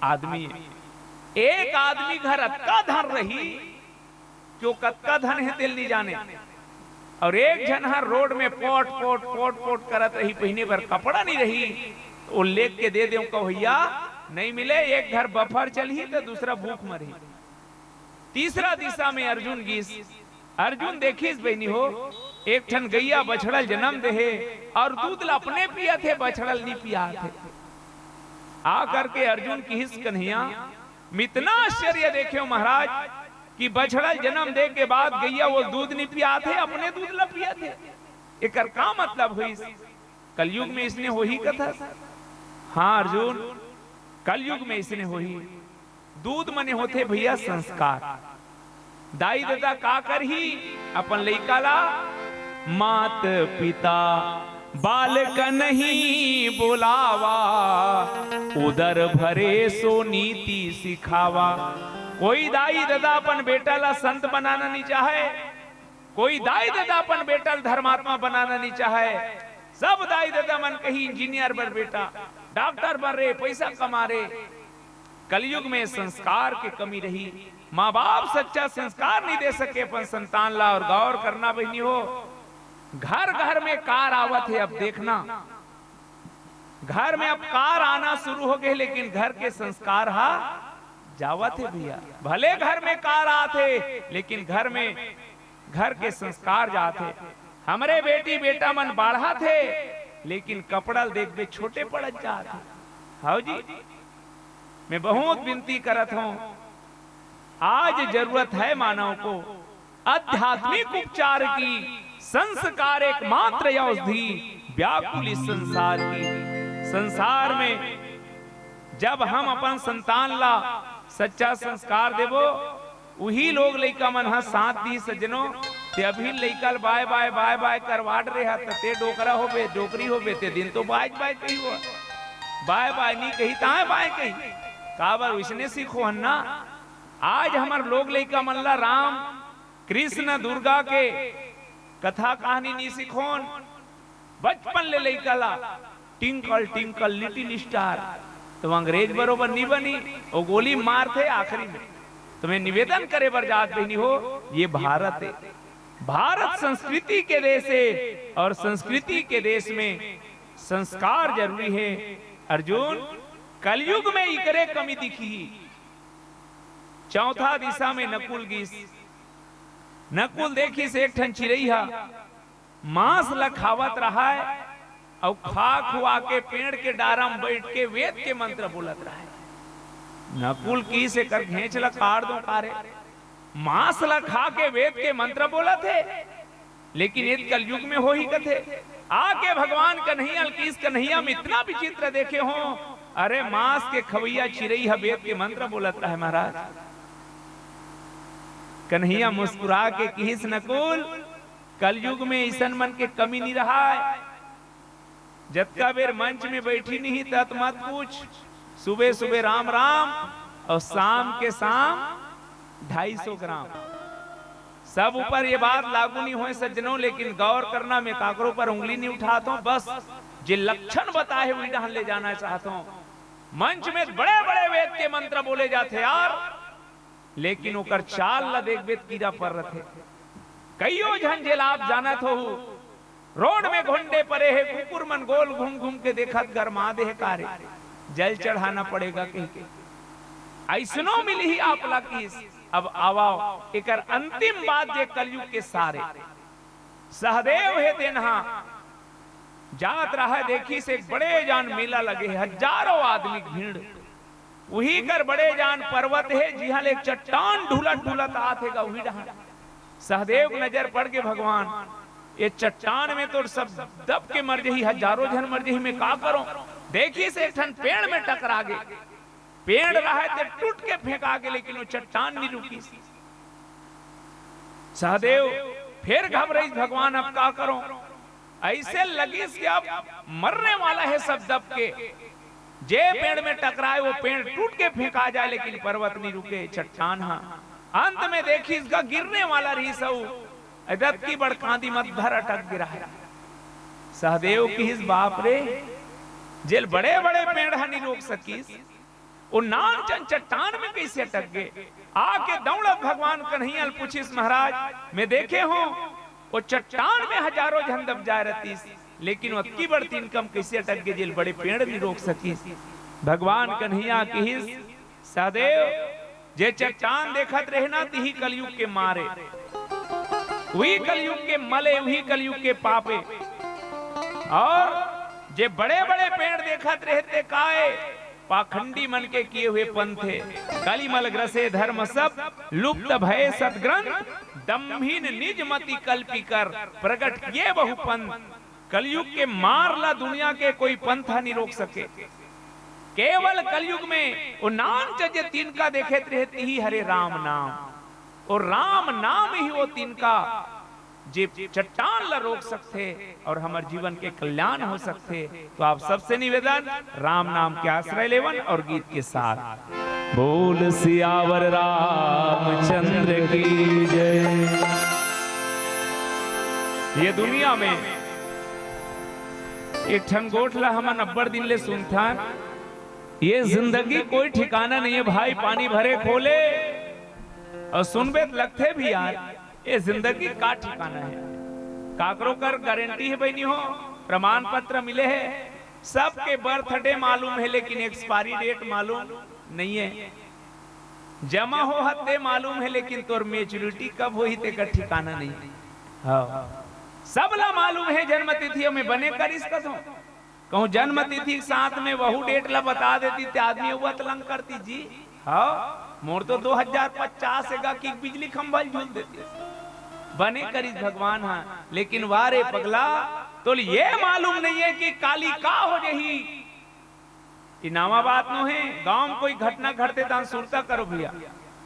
आदमी हे। एक आदमी घर अतका धन रही कि वो कतका धन हे तेल नहीं जाने, अउ एक झन हर रोड में पोट पोट पोट पोट करत रही, पहिने बर कपड़ा नहीं रही, तो वो लेग के दे देव, कहो भैया नहीं मिले, एक घर बफर चलही तो दूसरा भूख मरही। तीसरा दिशा में अर्जुन गिस। अर्जुन देखिस बहिनी हो, एक ठन गैया बछड़ल जन्म दे हे अउ दूध ला अपने पियत हे, बछड़ल नहीं पियात हे। आ करके अर्जुन किहिस, कन्हैया, मैं इतना आश्चर्य देखे हों महाराज कि बछड़ल जन्म दे के बाद गैया वो दूध नहीं पियात हे, अपने दूध ला पियत हे। एकर का मतलब होइस? कलयुग में इसने होही कथस? हाँ अर्जुन, कलयुग में इसने होही। दूध मने होथे भैया संस्कार। दाई ददा का करही अपन लइका ला? मात पिता बालक नहीं बोलावा, उदर भरे सो नीति सिखावा। कोई दाई ददा अपन बेटा ला संत बनाना नहीं चाहे, कोई दाई ददा अपन बेटा ला धर्मात्मा बनाना नहीं चाहे। सब दाई ददा मन कही, "इंजीनियर बर बेटा, डॉक्टर बर रे, पैसा कमा रे।" कलयुग में संस्कार के कमी रही, माँ बाप सच्चा संस्कार नहीं दे सके अपन संतान ला। और गौर करना बहिनी हो, घर घर में कार आवत हे। अब देखना, घर में अब कार आना शुरू हो गए, लेकिन घर के संस्कार हा जावत हे भैया। भले घर में कार आत हे, लेकिन घर में, घर के संस्कार जात हे। हमरे बेटी बेटा मन बाढ़त हे, लेकिन कपड़ा ल देखबे छोटे पड़त जात हे। हाव जी, मैं बहुत विनती करत हूँ, आज जरूरत है मानव को आध्यात्मिक उपचार की, संस्कार एकमात्र औषधि व्याकुल इस संसार की। संसार में जब हम अपन संतान ला सच्चा संस्कार देबो, उही लोग लइका मन ह साथ दी सज्जनो। ते अभी लइका ल बाय बाय, बाय बाय करवात रेहा, त ते डोकरा होबे, डोकरी होबे, ते दिन तो बाय बाय कही हुआ, बाय बाय नहीं कही, ताय बाय कही। काबर? उसने सीखो हन ना। आज हमर लोग लइका मन ला राम, कृष्ण, दुर्गा के कथा कहानी नहीं सिखोन। बचपन ले लइका ला टिंकल टिंकल लिटिल स्टार, तो अंग्रेज बरोबर नहीं बनी, वो गोली मारथे आखिरी में। तो मैं निवेदन करे बर जात बहिनी हो, ये भारत है, भारत संस्कृति के देश है, और संस्कृति के देश में संस्कार जरूरी है। अर्जुन, कलयुग में इकरे कमी दिखी। चौथा दिशा में नकुल गिस। नकुल देखिस एक ठन चिरई हा मांस ल खावत रहाय, अउ खा खुआ के पेड़ के डारा म बइठ के वेद के मंत्र बोलत रहाय। नकुल किहिस, "एकर घेंच ल काट दो का रे, मांस ल खा के वेद के मंत्र बोलत हे।" लेकिन ए कलयुग में होही कथे। आके भगवान कन्हैया ल किहिस, "कन्हैया, मैं इतना विचित्र देखे हों, अरे मांस के खवैया चिरई ह वेद के मंत्र बोलत रहे महाराज।" कन्हैया मुस्कुरा के किहिस, "नकुल, कलयुग में अइसन मन के कमी नहीं रहाय। जतका बेर मंच में बैठी नहीं तत मत पूछ, सुबह सुबह राम राम और शाम के शाम ढाई सौ ग्राम।" सब ऊपर ये बात लागू नहीं होय सज्जनों, लेकिन गौर करना, मैं काकरो पर उंगली नहीं उठात हों, बस जे लक्षण बताए हे वही डहन ले जाना चाहत हों। मंच में बड़े बड़े वेद के मंत्र बोले जाथे यार, लेकिन ओकर चाल ला देखबे त कीड़ा पर रथे। कइयो झन जेला आप जानत होहू, रोड में घोंडे परे हे, कुकुर मन गोल घूम घूम के देखत गरमा दे हे, "का रे, जल चढ़ाना पड़ेगा," कहिके। अइसनो मिलही आप ला किहिस। अब आवव एकर अंतिम बात, जे कलयुग के सारे सहदेव हे तेनहा जात रहा, देखिस एक बड़े जान मेला लगे हे, हजारों आदमी के भीड़। उही कर बड़े जान पर्वत हे, जिहां ले एक चट्टान ढुलत ढुलत आत हे गा, उही डहान। सहदेव के नजर पड़ गे, "भगवान, ये चट्टान में तो सब दब के मर जही, हजारों झन मर जही, मैं का करों?" देखिस एक ठन पेड़ में टकरा गे। पेड़ रहे ते टूट के फेंका गे, लेकिन वो चट्टान नहीं रुकिस। सहदेव फेर घबराइस, "भगवान, अब का करों?" अइसे लगिस कि अब मरने वाला हे सब दब के। जे पेड़ में टकराए, वो पेड़ टूट के फेंका जाए, लेकिन पर्वत नहीं रुके, चट्टान हा। अंत में देखिस गा गिरने वाला रहिस, अउ अतकी बड़ कांदी म धर अटक गे रहे। सहदेव किहिस, "बाप रे, जेल बड़े बड़े पेड़ हा नहीं रोक सकिस, वो नान चन चट्टान में कइसे अटक गे?" आके दौड़त भगवान कन्हैया ल पूछिस, "महाराज, मैं देखे हों, वो चट्टान में हजारों झन दब जाए रहतिस, लेकिन वो अतकी बड़ तिनका म कइसे अटक गे, जेल बड़े पेड़ नहीं रोक सकिस?" भगवान कन्हैया किहिस, "सहदेव, जे चट्टान देखत रहे ना, तिही कलयुग के मारे, उही कलयुग के मले, उही कलयुग के पापे। और जे बड़े बड़े पेड़ देखत रहे ते काय, पाखंडी मन के किए हुए पंथ हे। कलिमल ग्रसे धर्म सब, लुप्त भये सतग्रंथ, दम्भिन निज मति कल्पि कर, प्रगट किए बहु पंथ।" कलयुग के मार ला दुनिया के कोई पंथ नहीं रोक सके। केवल कलयुग में वो नान च जे तिनका देखत रहे, तिही हरे राम नाम। वो राम नाम ही वो तिनका, जे चट्टान ला रोक सकथे और हमर जीवन के कल्याण हो सकथे। तो आप सबसे निवेदन, राम नाम के आश्रय लेवन और गीत के साथ बोल सियावर रामचंद्र की जय। ये दुनिया में एक ठन गोठ ला हमन अब्बड़ दिन ले सुनथन, ये जिंदगी कोई ठिकाना नहीं है भाई, पानी भरे खोले। और सुनबे त लगथे भी यार, ये जिंदगी का ठिकाना है, काकरो कर गारंटी है बहिनी हो, प्रमाण पत्र मिले है, सबके बर्थडे मालूम है लेकिन एक्सपायरी डेट मालूम नहीं है। जमा हो हत्ते मालूम है लेकिन तोर मैच्योरिटी कब होही तेकर ठिकाना नहीं। हाँ, सबला मालूम है जन्म तिथि, में बने करिस कथों। कहूँ जन्म तिथि के साथ में वहू डेट ला बता देती ते आदमी अउवत लंग करती जी। हाँ, मोर तो दो हजार पचास एगा कि बिजली खंभा ल झूल देती। बने करिस भगवान हा, लेकिन वारे पगला, तोल ये मालूम नहीं है कि काली का हो जही। ये नावा बात नो है, गांव में कोई घटना घटते तान सुरता करो भैया।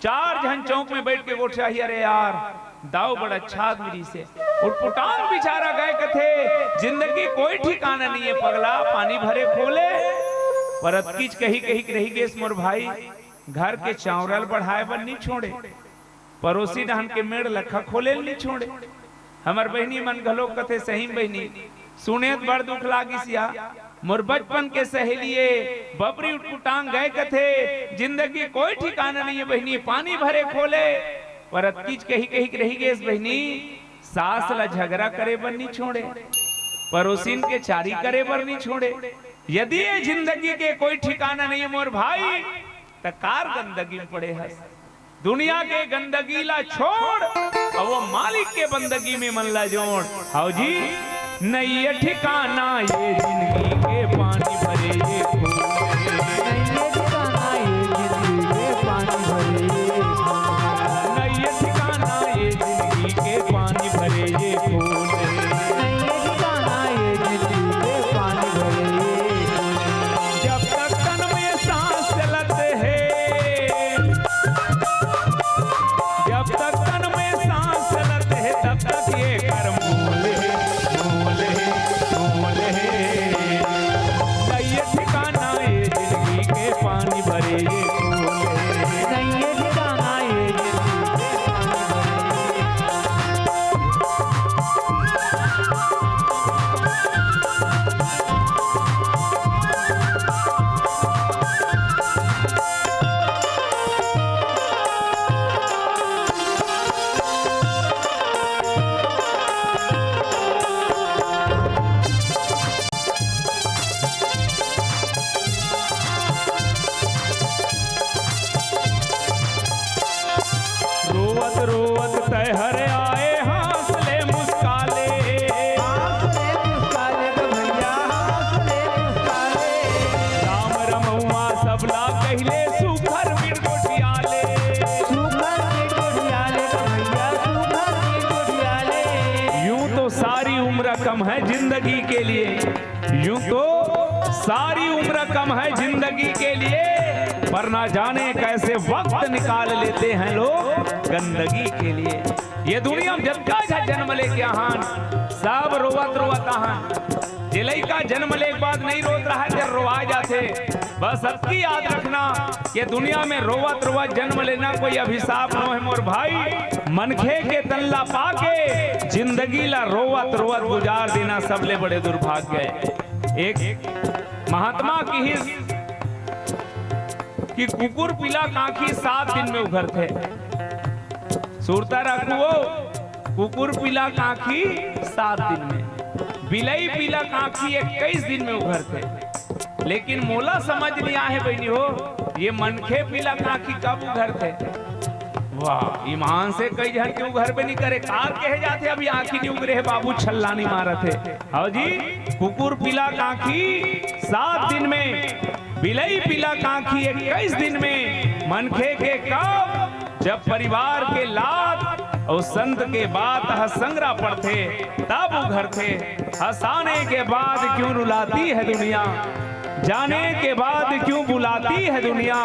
चार झन चौक में बैठ के गोठियाही, "अरे यार, दाऊ बड़ा अच्छा आदमी रहिसे।" उटपुटांग बेचारा गए कथे, "जिंदगी कोई ठिकाना नहीं है पगला, पानी भरे खोले।" पर अतकीच कही कही के रही गेस मोर भाई, घर के चावरल बढ़ाए बर नहीं छोड़े। परोसी डहन के मेड़ लखा खोले ल नी छोड़े। हमर बहिनी मन घलो कथे, सही में बहिनी, सुने त बड़ दुख लागिस या। मोर बचपन के सहेली ए, बबरी उटपुटांग गए कथे, जिंदगी कोई ठिकाना नहीं है बहिनी, पानी भरे खोले। पर अतकीच कही कही के रही गेस बहिनी, सास ला झगड़ा करे बर नी छोड़े, परोसिन के चारी करे बर नी छोड़े। यदि ये जिंदगी के कोई ठिकाना नहीं है मोर भाई, त कार गंदगी में पड़े हस। दुनिया के गंदगी ला छोड़, अउ वो मालिक के बंदगी में मन ला जोड़। हाव जी, नइये ठिकाना ये जिंदगी के, पानी भरे ये खोले। नइये ठिकाना ये जिंदगी के, पानी भरे ये खोले। नइये ठिकाना ये जिंदगी के, पानी भरे ये खोले। नइये ठिकाना ये जिंदगी के, पानी भरे ये खोले। जब तक तन में सांस चलत हे, जब तक तन में सांस चलत हे, तब तक ये कर मोल हे, मोल हे, मोल हे। नइये ठिकाना ये जिंदगी के, पानी भरे ये खोले। नइये ठिकाना ये जिंदगी के, पानी भरे ये रोवत रोवत तैहर आए, हाँस ले मुस्काले। हाँस ले मुस्काले ग भैया, हाँस ले मुस्काले। राम रमउवा सबला कहिले, सुघर मिठ गोठियाले। सुघर मिठ गोठियाले ग भैया, सुघर मिठ गोठियाले। यूं तो सारी उम्र कम है जिंदगी के लिए, यूं तो सारी उम्र कम है जिंदगी के लिए, पर ना जाने कैसे वक्त निकाल लेते हैं लोग गंदगी के लिए। ये दुनिया में जतका झन जन्म लेके आहन, सब रोवत रोवत आहन। जे लइका जन्म ले के बाद नहीं रोत रहा, ते रोवा जाथे। बस अतकी याद रखना, ये दुनिया में रोवत रोवत जन्म लेना कोई अभिशाप नो है मोर भाई। मनखे के तन ला पाके जिंदगी ला रोवत रोवत गुजार देना सबले बड़े दुर्भाग्य है। एक महात्मा किहिस कि कुकुर पीला कांखी सात दिन में उघरथे। सुरता रखू हो, कुकुर पीला कांखी सात दिन में, बिलई पीला कांखी इक्कीस दिन में उघरथे। लेकिन मोला समझ नहीं आहे बहिनी हो, ये मनखे पीला कांखी कब उघरथे? वाह, ईमान से कई झन के उघरबे नहीं करे, कार कहे जाथे अभी आंखी नहीं उघरे हे बाबू, छल्ला नहीं मारत हे। हव जी, कुकुर पीला कांखी सात दिन में, बिलई पीला कांखी इक्कीस दिन में, मनखे के कब? जब परिवार के लात अउ संत के बात ह संगरा पड़थे, तब उघरथे। हंसाने के बाद क्यों रुलाती है दुनिया, जाने के बाद क्यों बुलाती है दुनिया,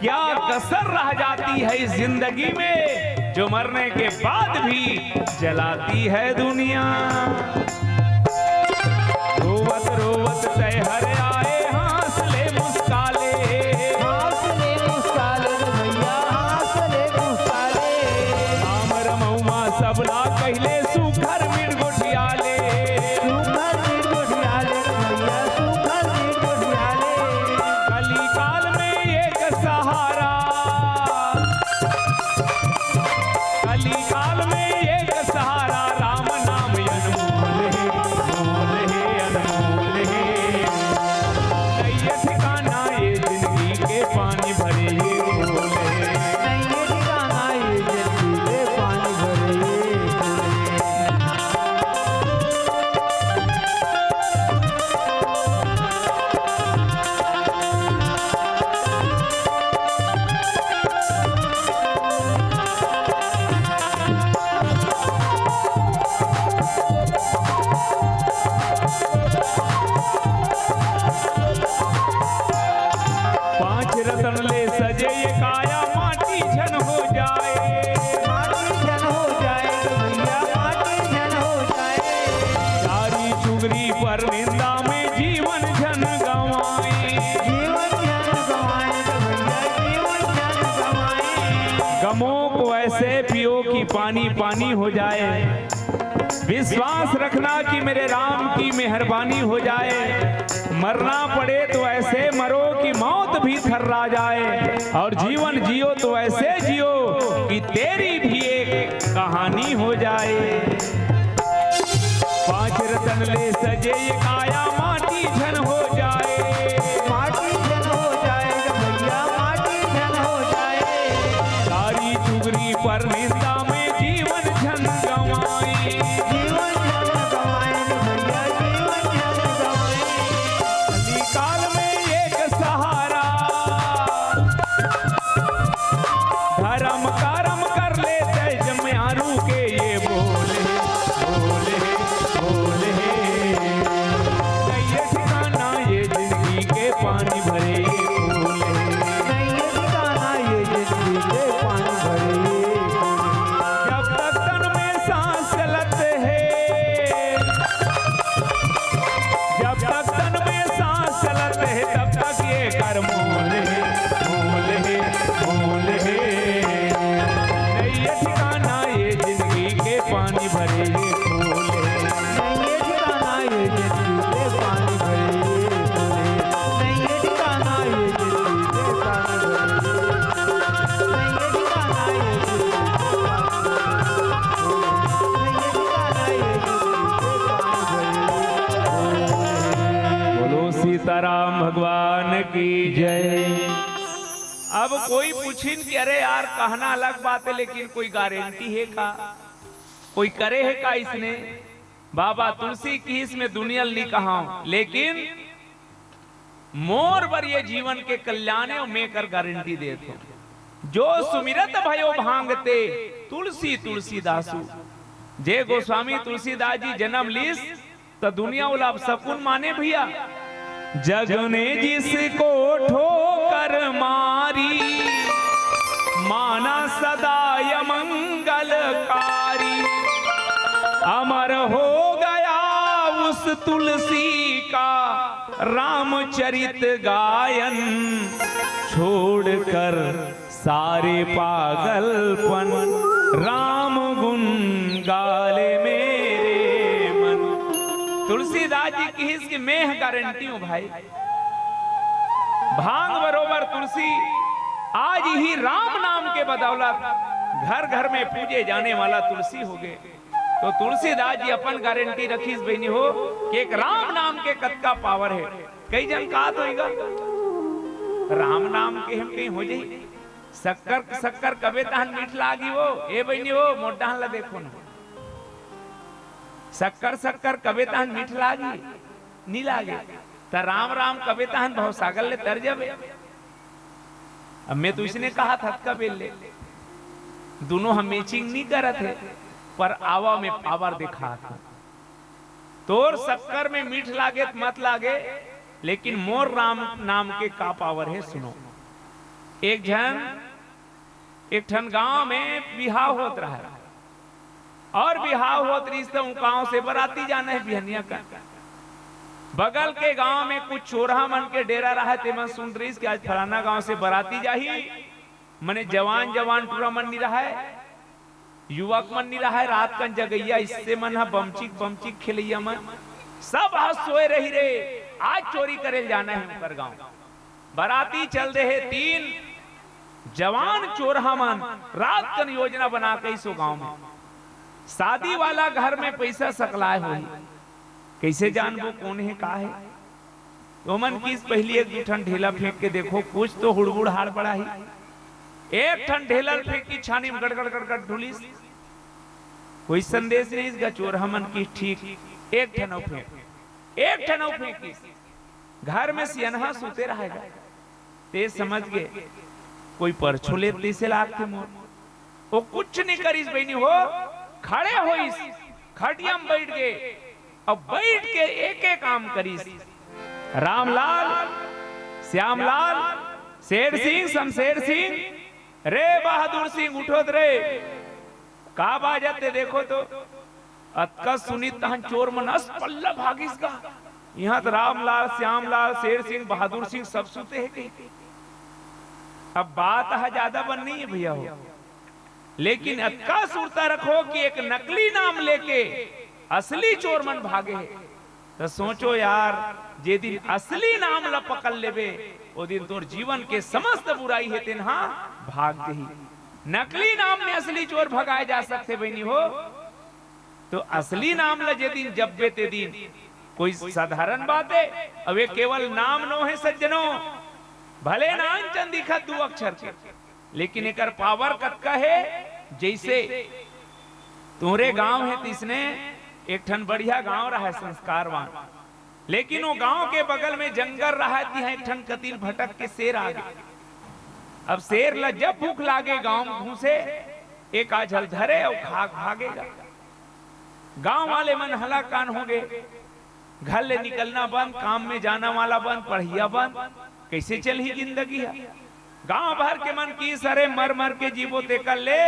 क्या कसर रह जाती है इस जिंदगी में, जो मरने के बाद भी जलाती है दुनिया। रोवत रोवत तैहर आए, हंस ले मुस्का ले। हंस ले मुस्का ले रे भैया, हंस ले मुस्का ले। राम रमौआ सबला कहले, सुघर मिट गोठिया ले। सुघर मिट गोठिया ले रे भैया, सुघर मिट गोठिया ले। कली काल में एक सहारा, कली काल में एक सहारा, राम नाम अनमोल है, मोल है, अनमोल है। नैया ठिकाना ये जिंदगी के पानी भरे ये घोल है। नैया ठिकाना ये जिंदगी के पानी भरे ये घोल है। पांच रतन ले सजे ये काया, माटी झन हो जाए। माटी झन हो जाए रे भैया, माटी झन हो जाए। चारी चुगरी पर निंदा में जीवन झन गंवाए। जीवन झन गंवाए रे भैया, जीवन झन गंवाए। गमों को ऐसे पियो कि पानी पानी हो जाए। विश्वास रखना कि मेरे राम की मेहरबानी हो जाए। मरना पड़े तो ऐसे मरो कि मौत भी थर्रा जाए, और जीवन जियो तो ऐसे जियो कि तेरी भी एक कहानी हो जाए। पांच रतन ले सजे ये काया, माटी झन हो जाए। माटी झन हो जाए रे भैया, माटी झन हो जाए। सारी चुगरी पर निंदा में जीवन झन गंवाई। जीवन झन गंवाई रे भैया, जीवन झन गंवाई। कली काल में एक सहारा, धर्म करम कर लेते जम्यारू के ये बोल है, बोल है, बोल है। नैया ठिकाना ये जिंदगी के पानी भरे ये घोल है। नैया ठिकाना ये जिंदगी के पानी भरे ये घोल है। जब तक तन में सांस चलत है, जब तक तन में सांस चलत है, तब तक ये कर मोल है, मोल है, मोल है। नैया ठिकाना ये जिंदगी के पानी भरे ये घोल है। नैया ठिकाना ये जिंदगी के पानी भरे ये घोल है। नैया ठिकाना ये जिंदगी के पानी भरे ये घोल है। नैया ठिकाना ये जिंदगी के पानी भरे ये घोल है। नैया ठिकाना ये जिंदगी के पानी भरे ये घोल है। बोलो सीताराम भगवान की जय। अब कोई पूछिन कि अरे यार, कहना अलग बात है, लेकिन कोई गारंटी है का? कोई करे है का इसने? बाबा तुलसी किहिस में दुनिया ल नी कहांव, लेकिन मोर बर ये जीवन के कल्याण हे, मैं एकर गारंटी देत हों। जो सुमिरत भयो भांग ते, तुलसी तुलसीदासु। जे गोस्वामी तुलसीदास जी जनम लीस, त दुनिया ओला अपसकुन माने भैया। जग ने जिसको ठोकर मारी, माना सदा अमंगलकारी। अमर हो गया उस तुलसी का रामचरित गायन, छोड़कर सारे पागलपन, राम गुन गाले मेरे मन। तुलसीदास जी किहिस कि मैं गारंटी हूं भाई, भांग बरोबर तुलसी आज ही राम नाम के बदौलत घर घर में पूजे जाने वाला तुलसी हो गए। तो तुलसीदास जी अपन गारंटी रखिस बहिनी हो कि एक राम नाम के कतका पावर है। कई जन कहत होइगा, राम नाम के हम कहीं हो जाई। शक्कर शक्कर कबे तहन मीठ लागी हो, ए बहिनी हो, मोर डहन ला देखो ना। शक्कर शक्कर कबे तहन मीठ लागी, नी लागे। त राम राम कबे तहन भवसागर ले तर जाबे। अब मैं तो इसने कहा था कबे ले, दोनों हम मैचिंग नहीं करत है, पर आवा में पावर दिखात है। तोर शक्कर में मीठ लागे त मत लागे, लेकिन मोर राम नाम के का पावर है, सुनो। एक झन एक ठन गांव में बिहाव होत रहा, और बिहाव होत रहिस त उ गांव से बराती जाना हे बिहनिया का। बगल के गांव में कुछ चोरहा मन के डेरा रहा, ते मन सुन रहिस कि आज फलाना गांव से बराती जाही। मने जवान जवान टूरा मन नी रहा, युवक मन नी रहा, रात कन जगइया, इससे मन ह बमचिक बमचिक खेलइया मन, सब ह सोए रही रे। आज चोरी करे ल जाना हे उनकर गांव। बराती चल दे हे तीन जवान चोरहा मन, रात कन योजना बना के इसो गांव में शादी वाला घर में पैसा सकलाए होही। कैसे जानबो कौन हे का हे? तो मन किस पहली एक दू ठन ढेला फेंक के देखो, कुछ तो हुड़बुड़ हाड़ पड़ा ही। एक ठन ढेला ल फेंकी, छानी में गड़गड़ गड़गड़ ढुलिस। कोई संदेश नहीं इसका, चोरहा मन किस ठीक एक ठन अउ फेंक, एक ठन अउ फेंकिस। घर में सियनहा सुते रहेगा। ते समझ गे, कोई परछो लेत तइसे लागथे मोर। वो कुछ नहीं करिस बहिनी हो, खड़े होइस, खटिया में बैठ गे, अब बैठ के एक एक काम करिस। रामलाल, श्यामलाल, शेर सिंह, शमशेर सिंह, रे बहादुर सिंह, उठोत रे। का बाजत ते देखो तो। अतका सुनित तहन चोर मन अस पल्ला भागिस गा। इहां त रामलाल, श्यामलाल, शेर सिंह, बहादुर सिंह सब सुते हे कही। अब बात ह ज्यादा बन नहीं है भैया हो, लेकिन अतका सुरता रखो कि एक नकली नाम लेके असली चोर मन भागे हे। त सोचो यार, जे दिन असली नाम ल पकड़ लेबे, ओ दिन तोर जीवन के समस्त बुराई हे तेन हा भाग जही। नकली नाम में असली चोर भगाए जा सकथे बहिनी हो। तो असली नाम ल जे दिन जपबे ते दिन कोई साधारण बात हे। अब ये केवल नाम नो हे सज्जनो, भले नान चंद दिखत दू अक्षर के, लेकिन एकर पावर कतका हे। जैसे तोरे गांव हे, तिसने एक ठन बढ़िया गांव रहा संस्कारवान, लेकिन वो गांव के बगल में जंगल रहा, तिहां एक ठन कतिल भटक के शेर आ गे। अब शेर ल जब भूख लागे, गांव में घुसे, एक आझल धरे अउ खाक भागेगा। गांव वाले मन हलाकान हो गे, घर ले निकलना बंद, काम में जाना वाला बंद, पढ़िया बंद, कैसे चलही जिंदगी ह? गांव भर के मन किस अरे मर मर के जीबो, तेकर ले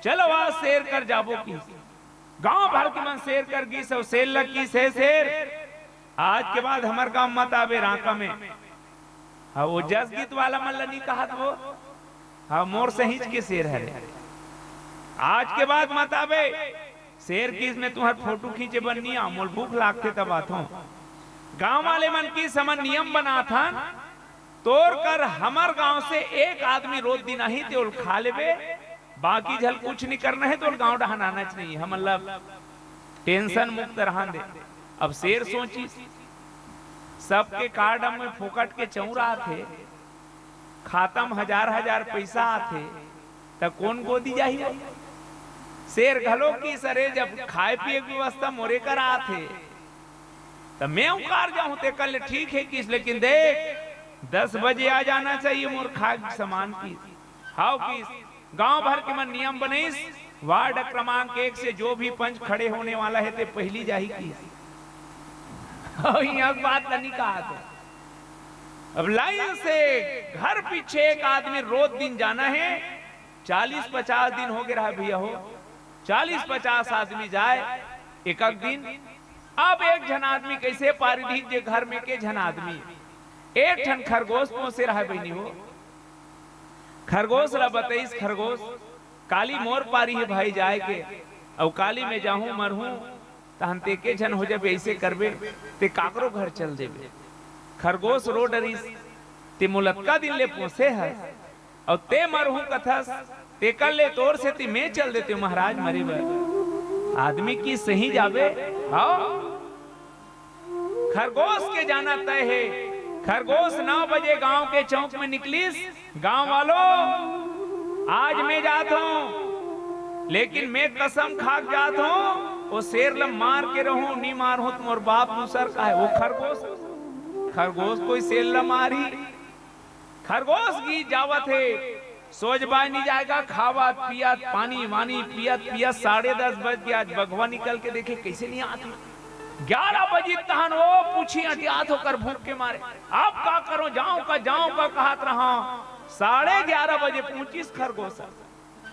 चलो आज शेर कर जाबो किस। गांव भर के मन शेर कर गिस अउ शेर ल किस, हे शेर, आज के बाद हमर गांव मत आबे रांका में। हाँ, वो जस गीत वाला मन ल नी कहत वो, हाँ, मोर सहींच के शेर हरे। आज के बाद मत आबे। शेर किस, मैं तुहर फोटो खींचे बर नी आंव, मोल भूख लागथे तब आथों। गांव वाले मन किस, हमन नियम बनाथन, तोर कर हमर गांव से एक आदमी रोज दिन आही ते ओल खा लेबे, बाकी झल कुछ नहीं करना हे, तोर गांव डहन आना च नहीं हे, हमन ला टेंशन मुक्त रहन दे। अब शेर सोचिस, सबके कार्ड में फोकट के चौरा आथे, खाता में हजार हजार पैसा आथे, त कोन गोदी जाही? शेर घलो किस अरे, जब खाए पिए के व्यवस्था मोरे करा आथे, त मैं उकार जाहूं, तेकर ले ठीक हे किस, लेकिन देख, दस बजे आ जाना चाहिए मोर खाए के सामान किस। हाव किस, गांव भर के मन नियम बनइस, वार्ड क्रमांक एक से जो भी पंच खड़े होने वाला हे, ते पहली जाही किस। अउ इहां के बात ल नी कहत हे। अब लाइन से घर पीछे एक आदमी रोज दिन जाना हे, चालीस पचास दिन हो गे रहा भैया हो, चालीस पचास आदमी जाए एक एक दिन। अब एक झन आदमी कैसे पारी दिही, जे घर में के झन आदमी एक ठन खरगोश पोसे रहा बहिनी हो। खरगोश ला बतइस, खरगोश, काली मोर पारी हे भाई जाए के, अउ काली मैं जाहूं मरहूं, तहन ते के झन हो जाबे, ऐसे करबे, ते काकरो घर चल देबे। खरगोश रो डरिस, ते मोला अतका दिन ले पोसे हस, अउ ते मरहूं कथस, तेकर ले तोर सेती मैं चल देते महाराज मरे बर। आदमी किस सही जाबे, हाव। खरगोश के जाना तय हे। खरगोश नौ बजे गांव के चौक में निकलिस, गांव वालों, आज मैं जात हूं, लेकिन मैं कसम खा के जात हूं, वो शेर ल मार के रहूं, नी मारहूं त मोर बाप दूसर का हे। वो खरगोश, खरगोश कोई शेर ल मारी? खरगोश गी जावत हे, सोझ बाय नी जाएगा, खावत पियत, पानी वानी पियत पियत साढ़े दस बज गे। आज बघवा निकल के देखे, कैसे नी आत हे। ग्यारह बजे तहन वो पूछी अंटियात ओकर भूख के मारे, अब का करो, जांव का, जांव का कहत रहा। साढ़े ग्यारह बजे पहुंचिस खरगोश।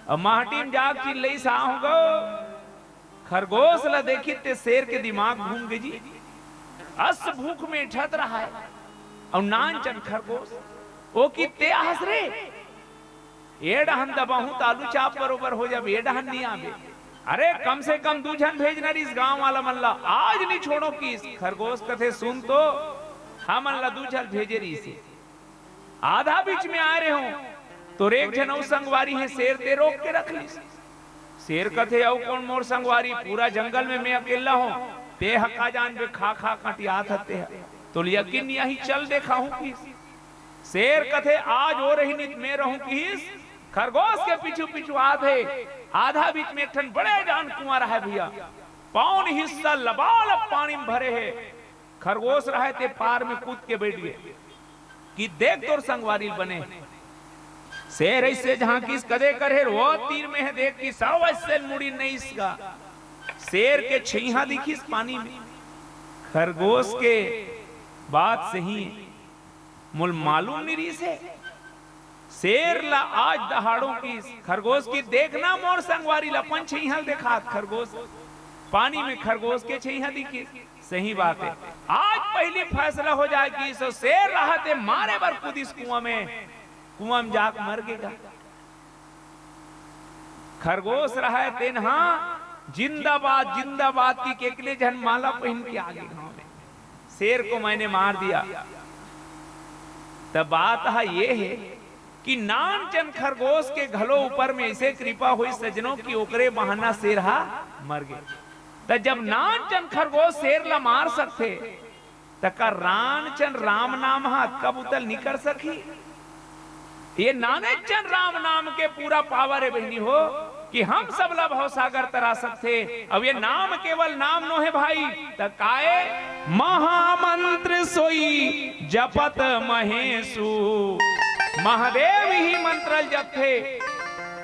अउ माटी म जाके चिल्लइस, "आहूं गो।" खरगोस ल देखिस ते शेर के दिमाग घूम गे जी। अस भूख में ठत रहय, अउ नानचन खरगोस, ओ किहिस, "ते आहस रे?" ए डहन दबाहूं त आलू चाप बरोबर हो जाबे, ए डहन नइ आबे। अरे, कम से कम दू झन भेजना रहिस गांव वाला मन ला, आज नइ छोड़ों किहिस। खरगोस कथे, "सुन तो, हमन ला दू झन भेजे रहिस हे। आधा बीच में आए रहेंव, तोर एक झन अउ संगवारी हे शेर, ते रोक के रख लिस।" शेर कथे, "अउ कोन मोर संगवारी? पूरा जंगल में मैं अकेल्ला हंव, ते ह का जानबे, खा खा कटियात हस ते ह। तोला यकीन नइ आही, चल देखाहूं किहिस।" शेर कथे, "आज ओ रही नइ त मैं रहूं किहिस।" खरगोस के पीछू पीछू आत हे। आधा बीच में एक ठन बड़े जान कुआं रहय भइया, पौन हिस्सा लबालब पानी में भरे हे। खरगोस रहय ते पार में कूद के बइठ गे कि देख तोर संगवारी ल बने। शेर अइसे झांकिस, कदे कर हे, ओ तीर में हे, देखिस, अउ अइसे मुड़ी नइस गा। शेर के छइहां दिखिस पानी में। खरगोस के बात सही हे। मोला मालूम नइ रिहिस हे। शेर ला आज दहाड़ों किहिस, खरगोस किहिस, "देखना मोर संगवारी ला, अपन छइहां ल देखात खरगोस।" पानी में खरगोस के छइहां दिखिस। सही बात हे, आज पहिली फैसला हो जाय किहिस। शेर रहय ते मारे बर कूदिस कुआं में, कुआं में जाके मर गे गा। खरगोस रहय तेन ह जिंदाबाद, जिंदाबाद कहिके एकले झन माला पहिन के आगे गांव में, "शेर को मैंने मार दिया।" त बात ह ये हे कि नानचन खरगोस के घलो ऊपर में अइसे कृपा होइस सज्जनों कि ओकरे बहाना शेर ह मर गे। त जब नानचन खरगोस शेर ला मार सकथे, त का नानचन राम नाम ह अतका बुता ल नइ कर सकही? ये नानेचन राम नाम के पूरा पावर हे बहिनी हो, कि हम सब ला भवसागर तरा सकथे। अउ ये नाम केवल नाम नोहे भाई, त काय? महामंत्र सोई जपत महेशु। महादेव ही मंत्र ल जपथे।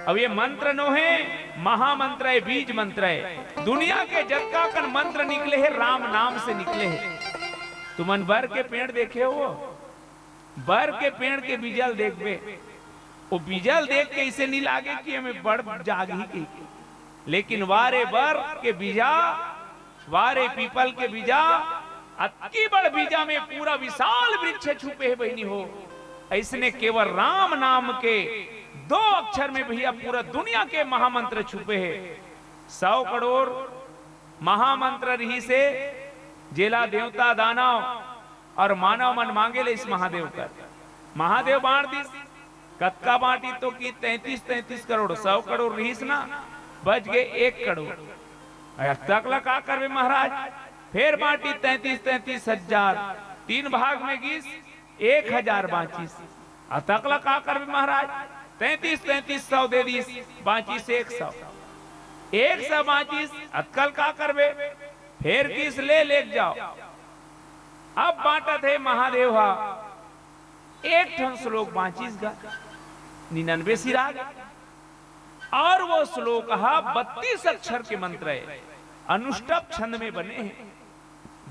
अउ ये मंत्र नोहे, महामंत्र हे, बीज मंत्र हे। दुनिया के जतका कन मंत्र निकले हे, राम नाम से निकले हे। तुमन बर के पेड़ देखे हो? बर के पेड़ के बीजा ल देखबे, ओ बीजा ल देख के अइसे नइ लागे कि एमे बड़ जागही कहिके। लेकिन वा रे बर के बीजा, वा रे पीपल के बीजा, अतकी बड़ बीजा में पूरा विशाल वृक्ष छुपे हे बहिनी हो। अइसने केवल राम नाम के दो अक्षर में भइया पूरा दुनिया के महामंत्र छुपे हे। सौ करोड़ महामंत्र रिहिस हे, जेला देवता दानव अउ मानव मन मांगे ले इस महादेव कर। महादेव बांट दिस, कतका बांटिस तो किहिस तैंतीस, तैंतीस करोड़, सौ करोड़ रिहिस ना, बच गे एक करोड़। अतक ला का करबे महाराज? फेर बांटिस तैंतीस, तैंतीस हजार, तीन भाग में गिस, एक हजार बांचिस। अतक ला का करबे महाराज? तैंतीस, तैंतीस सौ दे दिस, बांचिस एक सौ। एक सौ बांचिस, अतक ल का करबे? फेर किहिस ले, लेके जाव। अब बांटत हे महादेव ह, एक ठन श्लोक बांचिस गा, निन्यानवे सिरा गे। अउ वो श्लोक ह बत्तीस अक्षर के मंत्र हे, अनुष्टुप छंद में बने हे।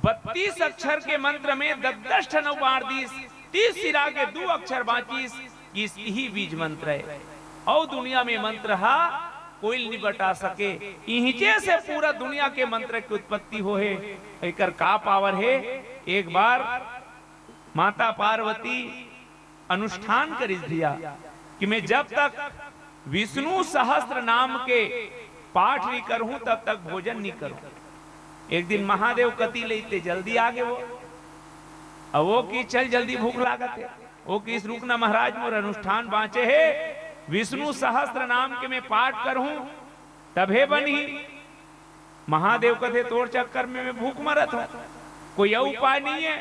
बत्तीस अक्षर के मंत्र में दस दस ठन अउ बांट दिस, तीस सिरा गे दू अक्षर बांचिस, किहिस इही बीज मंत्र हे। अउ दुनिया में मंत्र ह कोई नइ बता सके। इहिंचे से पूरा दुनिया के मंत्र के उत्पत्ति होहे। एकर का पावर हे? एक बार माता पार्वती अनुष्ठान करिस भइया कि मैं जब तक विष्णु सहस्त्र नाम के पाठ नइ करहूं, तब तक भोजन नइ करहूं। एक दिन महादेव कति ले ते जल्दी आ गे वो। अब वो किहिस चल जल्दी भूख लागत हे। वो किहिस रुक ना महाराज, मोर अनुष्ठान बांचे हे, विष्णु सहस्त्र नाम के मैं पाठ करहूं, तभे बनही। महादेव कथे, "तोर चक्कर में मैं भूख मरत हंव, कोई अउ उपाय नइ हे?"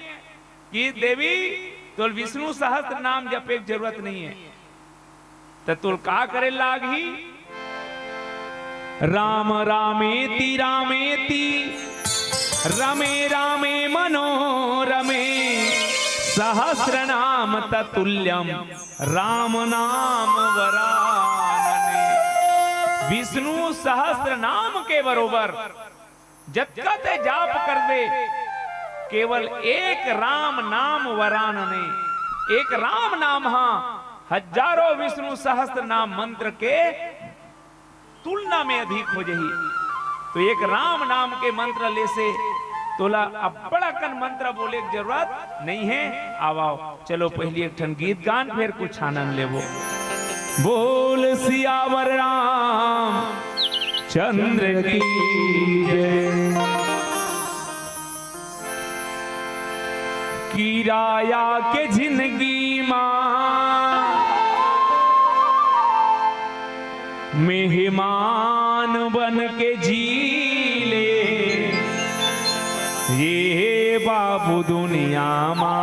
किहिस, "देवी, तोला विष्णु सहस्त्र नाम जपे के जरूरत नइ हे, त तोला का करे लागही?" राम रामेति रामेति रमे रामे मनोरमे, सहस्र नाम ततुल्यम राम नाम वरानने। विष्णु सहस्त्र नाम के बरोबर जतका ते जाप करबे, केवल एक राम नाम वरानने। एक राम नाम ह हजारों विष्णु सहस्त्र नाम मंत्र के तुलना में अधिक हो जही। तो एक राम नाम के मंत्र ले से तोला अब्बड़ अकन मंत्र बोले के जरूरत नहीं है। आव, आव, चलो पहली एक ठन गीत गान, फिर कुछ आनंद लेबो। बोल सियावर राम चंद्र की जय। किराया के जिंदगी मा मेहमान बन के जी ले, ये बाबू दुनिया मा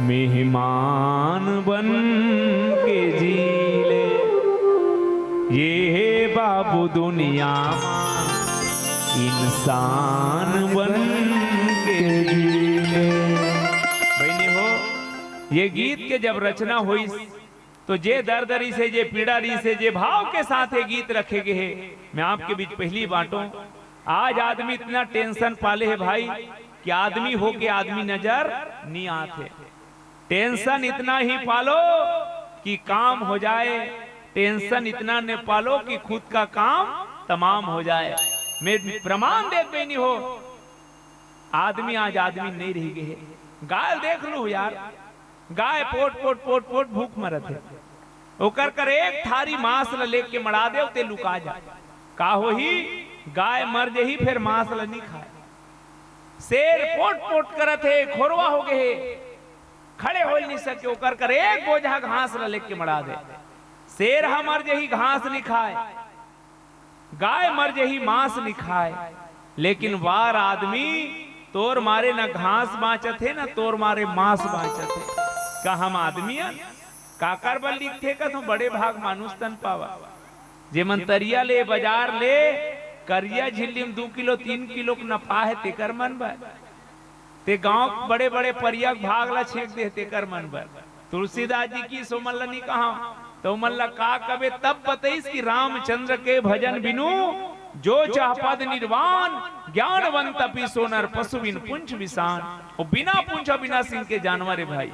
मेहमान बन के जी ले, ये बाबू दुनिया मा इंसान बन के जी ले। बहिनी हो, ये गीत के जब रचना होइस, तो जे दर्द रहिसे, जे पीड़ा रहिसे, जे भाव के साथ ये गीत रखे गए हे, मैं आपके बीच पहली बांटों। आज आदमी इतना टेंशन पाले हे भाई, कि आदमी होके आदमी नजर नहीं आते। टेंशन इतना ही पालो कि काम हो जाए, टेंशन इतना ने पालो कि खुद का काम तमाम हो जाए। मैं प्रमाण देत बहिनी हो, आदमी आज आदमी नहीं रह गए हे। गाय देख लू यार, गाय पोट पोट पोट पोट भूख मरत हे। ओकर कर एक थारी मांस ल लेके मड़ा दे, ते लुका जा। का होही? गाय मर जही, फिर मांस ल नहीं खाए। शेर पोट पोट करत हे, खोरवा हो गए हे, खड़े हो नहीं सके। ओकर कर एक बोझा घास ल लेके मड़ा दे। शेर ह मर जही, घास नहीं खाए, गाय मर जही, मांस नहीं खाए, लेकिन वार आदमी, तोर मारे न घास बांचत हे, न तोर मारे मांस बांचत हे। का हम आदमी हन? काकर बर लिखथे कथों, बड़े भाग मानुष तन पावा। जेमन तरिया ले, बाजार ले, करिया झिल्ली में दू किलो, तीन किलो के नफा हे, तेकर मन बर। ते गांव के बड़े-बड़े परिया के भाग ला छेंक दे, तेकर मन बर। तुलसीदास जी कहिस, ओमन ला नहीं कहा, तो ओमन ला का कबे तब बतइस कि रामचंद्र के भजन बिनु जो चाह पद निर्वाण, ज्ञानवंत अपि सो नर पशु बिन पुंछ विषाण। वो बिना पुंछ और बिना सिंग के जानवर हे भाई।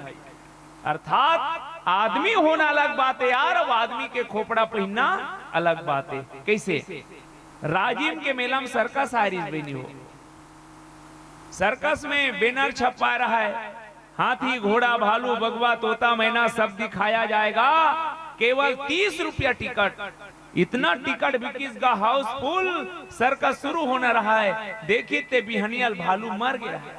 अर्थात आदमी होना अलग बात हे यार, अब आदमी के खोपड़ा पहिनना अलग बात हे। कैसे? राजिम के मेला में सर्कस आय रिहिस बहिनी हो। सर्कस में बैनर छपवाय रहय, हाथी, घोड़ा, भालू, बगवा, तोता, मैना सब दिखाया जाएगा, केवल तीस रुपया टिकट। इतना टिकट बिकिस गा, हाउसफुल। सर्कस शुरू होना रहय, देखिस ते बिहनिया ल भालू मर गे रहय।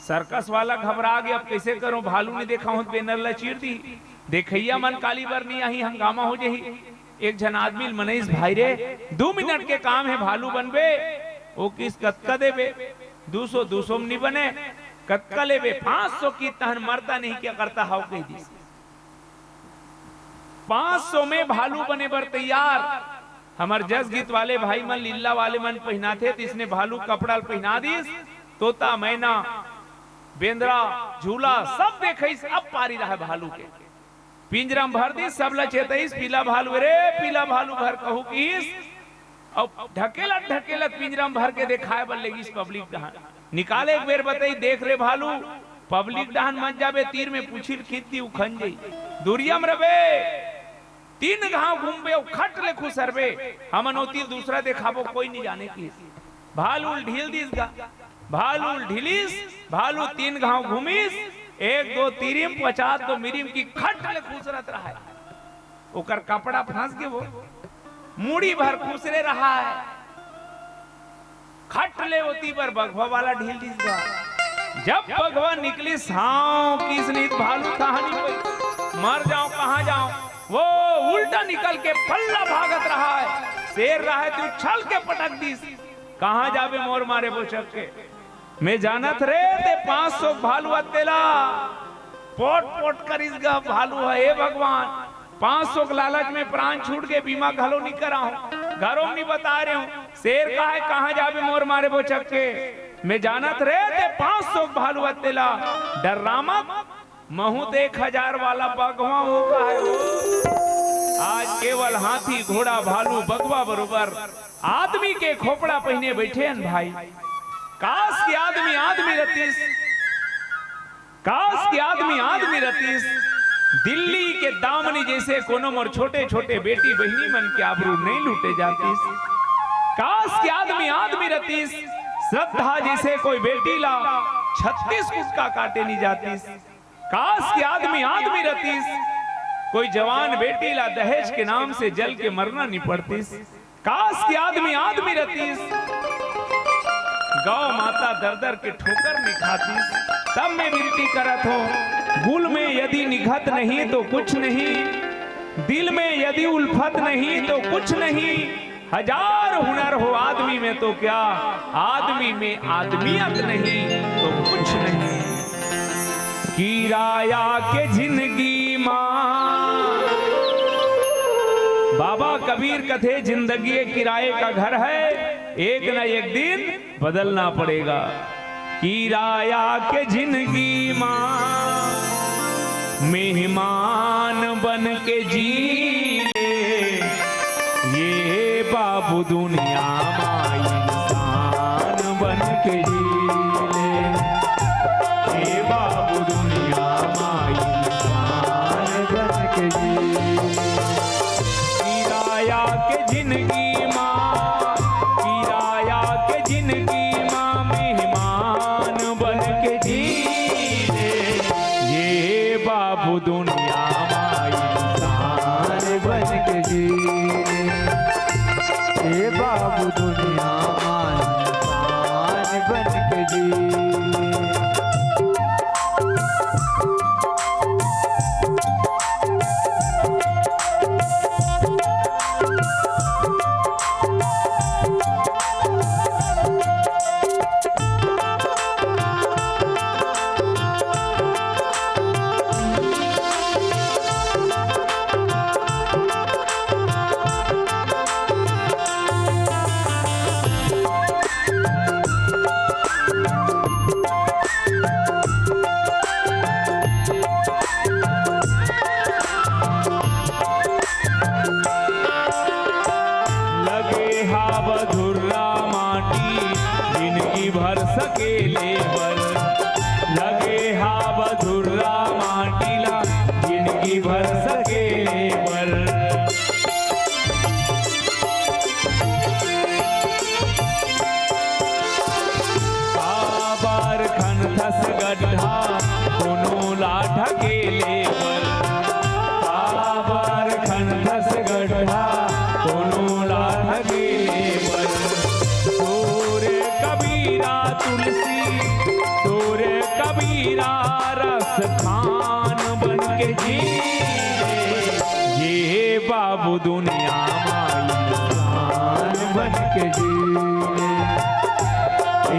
सर्कस वाला घबरा गे, अब कैसे करों, भालू नहीं देखा हों त बैनर ला चीर दिही, देखइया मन काली बर नहीं आही, हंगामा हो जही। एक झन आदमी ल मनइस, भाई रे, दू मिनट के काम हे, भालू बनबे? वो कहिस, कतका देबे? दू सौ, दू सौ में नहीं बने। कतका लेबे? पांच सौ कहिस। तहन मरता नहीं क्या करता हव, कहि दिस। पांच सौ में भालू बने बर तैयार। हमर जस गीत वाले भाई मन, लीला वाले मन पहिनाथे, त इसने भालू कपड़ा ल पहिना दिस, तोता, मैना, बेंदरा, झूला सब देखइस, अब पारी रहय भालू के। पिंजरा में भर दिस, सब ला चेतइस, पीला भालू रे, पीला भालू भर कहू कहिस, अउ ढकेलत ढकेलत पिंजरा में भर के देखाय बर लेगिस पब्लिक डहान। निकाले एक बेर बतई, देख रे भालू, पब्लिक डहान मत जाबे, तीर में पूछी ल खींच दी, उखन जई। दुरिया में रबे, तीन घांव घूमबे अउ खट ले खुसरबे, हमन ओती दूसरा देखाबो, कोई नहीं जाने कहिस। भालू ल ढील दिस गा, भालू ल ढीलिस, भालू तीन घांव घूमिस, एक दो तिरिम, पचास दो मिरिम कि खट ले खुसरत रहय। ओकर कपड़ा फंस गे, वो मुड़ी भर खुसरे रहय। खट ले ओती बर बघवा वाला ढील दिस गा। जब बघवा निकलिस, हांव कहिस नहीं त भालू तहां नहीं पइस, मर जांव, कहां जांव। वो उल्टा निकल के पल्ला भागत रहय। शेर रहय त उछल के पटक दिस। कहां जाबे मोर मारे बोचक के? मैं जानत रे ते पांच सौ भालू अत्ते ला। पोट पोट करिस गा भालू ह, हे भगवान, पांच सौ के लालच में प्राण छूट गे, बीमा घलो नहीं कराहूं, घरो में नहीं बताय रहेंव। शेर कहय, कहां जाबे मोर मारे बोचक के? मैं जानत रे ते पांच सौ के भालू अत्ते ला। डर्रा मत, महूं त एक हजार वाला बघवा हों, कहय हो। आज केवल हाथी, घोड़ा, भालू, बघवा बरोबर आदमी के खोपड़ा पहिने बइठे हन भाई। काश कि आदमी आदमी रतिस, काश कि आदमी आदमी रतिस, दिल्ली के दामनी जइसे कोनो मोर छोटे-छोटे बेटी बहिनी मन के आबरू नइ लूटे जातिस। काश कि आदमी आदमी रतिस, श्रद्धा जइसे कोई बेटी ला छत्तीस कुटका काटे नइ जातिस। काश कि आदमी आदमी रतिस, कोई जवान बेटी ला दहेज के नाम से जल के मरना नइ पड़तिस। काश कि आदमी आदमी रतिस, गौ माता दर दर के ठोकर नइ खातिस। तब मैं विनती करत हों, गुल में यदि निघत नहीं तो कुछ नहीं, दिल में यदि उल्फत नहीं तो कुछ नहीं, हजार हुनर हो आदमी में तो क्या, आदमी में आदमियत नहीं तो कुछ नहीं। किराया के जिंदगी मा, बाबा कबीर कथे, जिंदगी एक किराए का घर है, एक न एक दिन बदलना पड़ेगा। किराया के जिंदगी मा मेहमान बन के जी ले, ये बाबू दुनिया मा इंसान बन के जी ले, ये बाबू दुनिया मा इंसान बन के जी ले। किराया के जिंदगी मा, किराया के जिंदगी मा मेहमान बन के जी ले, ये बाबू दुनिया मा इंसान बन के जी ले, ये बाबू दुनिया मा इंसान बन के जी ले। लगे हाव धुर्रा माटी जिनगी भर सकेले बर, लगे हाव धुर्रा माटी ला जिनगी भर सकेले बर। काबर खनथस गड्ढा कोनो ला ढकेले बर, काबर खनथस गड्ढा कोनो ला ढकेले बर। तोरे कबीरा तुलसी, तोरे कबीरा रस खान बन के जी ले, ये बाबू दुनिया मा इंसान बन के जी ले,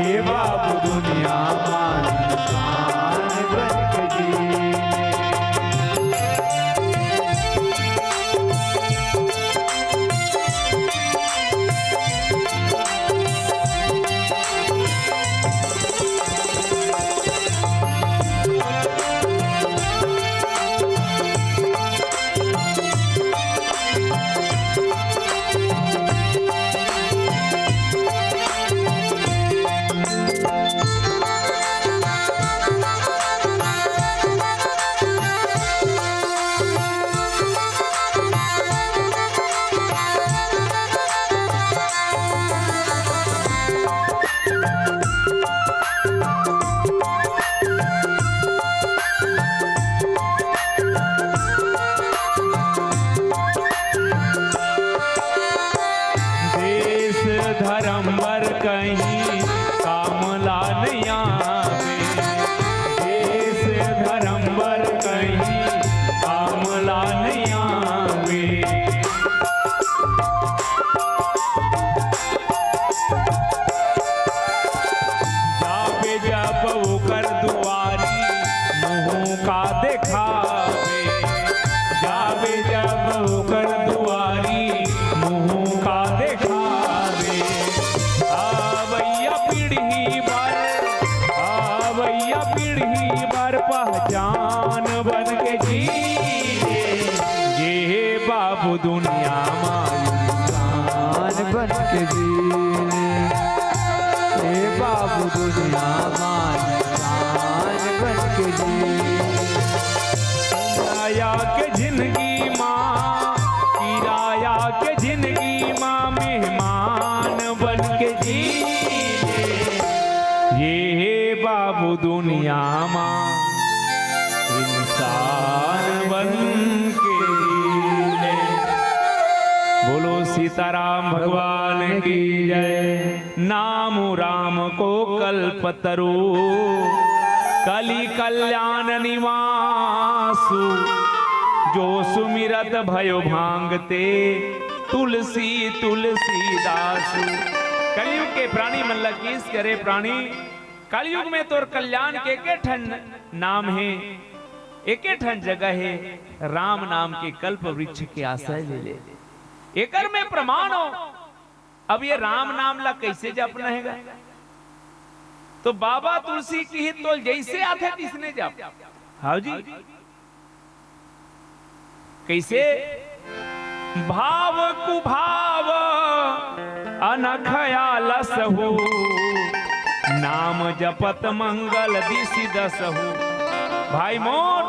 ये बाबू दुनिया मा इंसान बन के जी ले। देश धर्म बर कहीं काम ला नइ आवे, देश धर्म बर कहीं काम ला नइ आवे। जाबे जब ओकर दुआरी, मुँह का देखाबे, जाबे जब ओकर दुआरी, मुँह का देखाबे। अवइया पीढ़ी बर, अवइया पीढ़ी बर पहचान बन के जी ले, ये बाबू दुनिया मा इंसान बन के जी ले, ये बाबू दुनिया मा इंसान बन के जी ले। दया बोलो सीताराम भगवान की जय। नाम राम को कल्पतरु, कलि कल्याण निवासु। जो सुमिरत भयो भांगते, तुलसी तुलसीदासु। कलयुग के प्राणी मन ला किस करे प्राणी, कलयुग में तोर कल्याण के एके ठन नाम हे, एके ठन जगह हे, राम नाम के कल्प वृक्ष के आश्रय ले ले। एकर में प्रमाण हो। अब ये राम नाम ला कैसे जपना हेगा? तो बाबा तुलसी किहिस, तोल जैसे आथे तिसने जप। हाँ जी, कैसे? भाव कुभाव अनख आलस हु, नाम जपत मंगल दिसि दसहु। भाई मोर,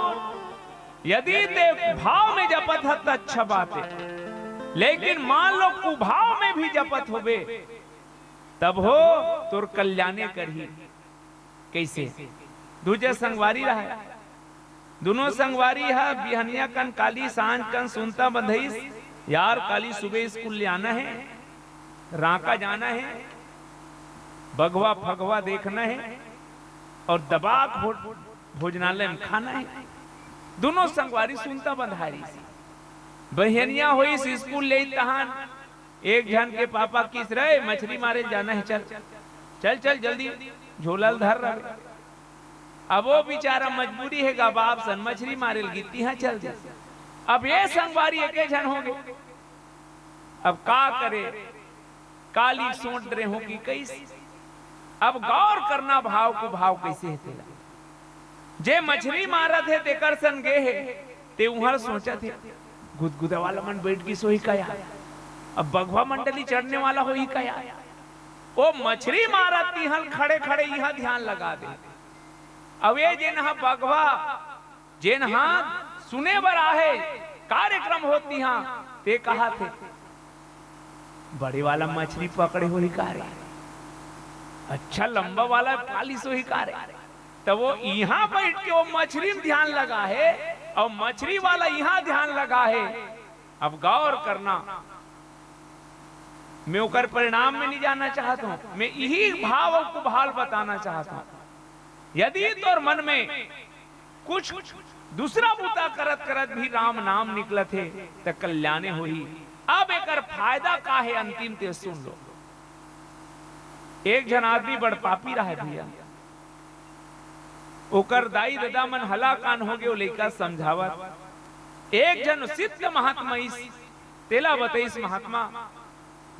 यदि ते भाव में जपत हस त अच्छा बात हे, लेकिन मान लो कुभाव में भी जपत होबे, तब हो तोर कल्याणे करही। कैसे? दू झन संगवारी रहय, दुनों संगवारी ह बिहनिया कन काली, सांझ कन सुनता बंधइस, "यार, काली सुबह स्कूल ले आना हे, रांका जाना हे, बघवा फगवा देखना हे और दबा के भो-, भोजनालय में खाना हे।" दुनों संगवारी सुनता बंधारिस। बिहनिया होइस, स्कूल ले तहान एक झन के पापा किहिस, "रे, मछरी मारे जाना हे, चल, चल, चल, जल्दी झोला ल धर रहे।" अब वो बेचारा मजबूरी हे गा, बाप सन मछरी मारे ल गिस, तिहां चल दे। अब ये संगवारी एके झन होगे, अब का करे, काली सोच डरे हो कि कइस। अब गौर करना भाव कुभाव कैसे हे तेला। जे मछरी मारत हे तेकर सन गे हे, ते उहर सोचत हे, "गुदगुदा वाला मन बैठ गिस होही का यार, अब बघवा मंडली चढ़ने वाला होही का यार।" ओ मछरी मारत तिहल खड़े खड़े इहां ध्यान लगा दे। अब ये जेन ह बघवा, जेन ह सुने बर आहे, कार्यक्रम होत तिहां, ते कहत हे, "बड़े वाला मछरी पकड़े होही का रे, अच्छा लंबा वाला पालिस होही का रे।" त वो इहां बैठ के वो मछरी में ध्यान लगा हे और मछरी वाला इहां ध्यान लगा हे। अब गौर करना, मैं ओकर परिणाम में नहीं जाना चाहत हूं, मैं इही भाव अउ कुभाव बताना चाहत हूं। यदि तोर मन में कुछ दूसरा बूता करत करत भी राम नाम निकलत हे, त कल्याणे होही। अब एकर फायदा का हे, अंतिम ते सुन लो। एक झन आदमी बड़ पापी रहय भैया, ओकर दाई ददा मन हलाकान होगे, ओ लइका समझावत। एक झन सिद्ध महात्मा अइस, तेला बतइस, "महात्मा,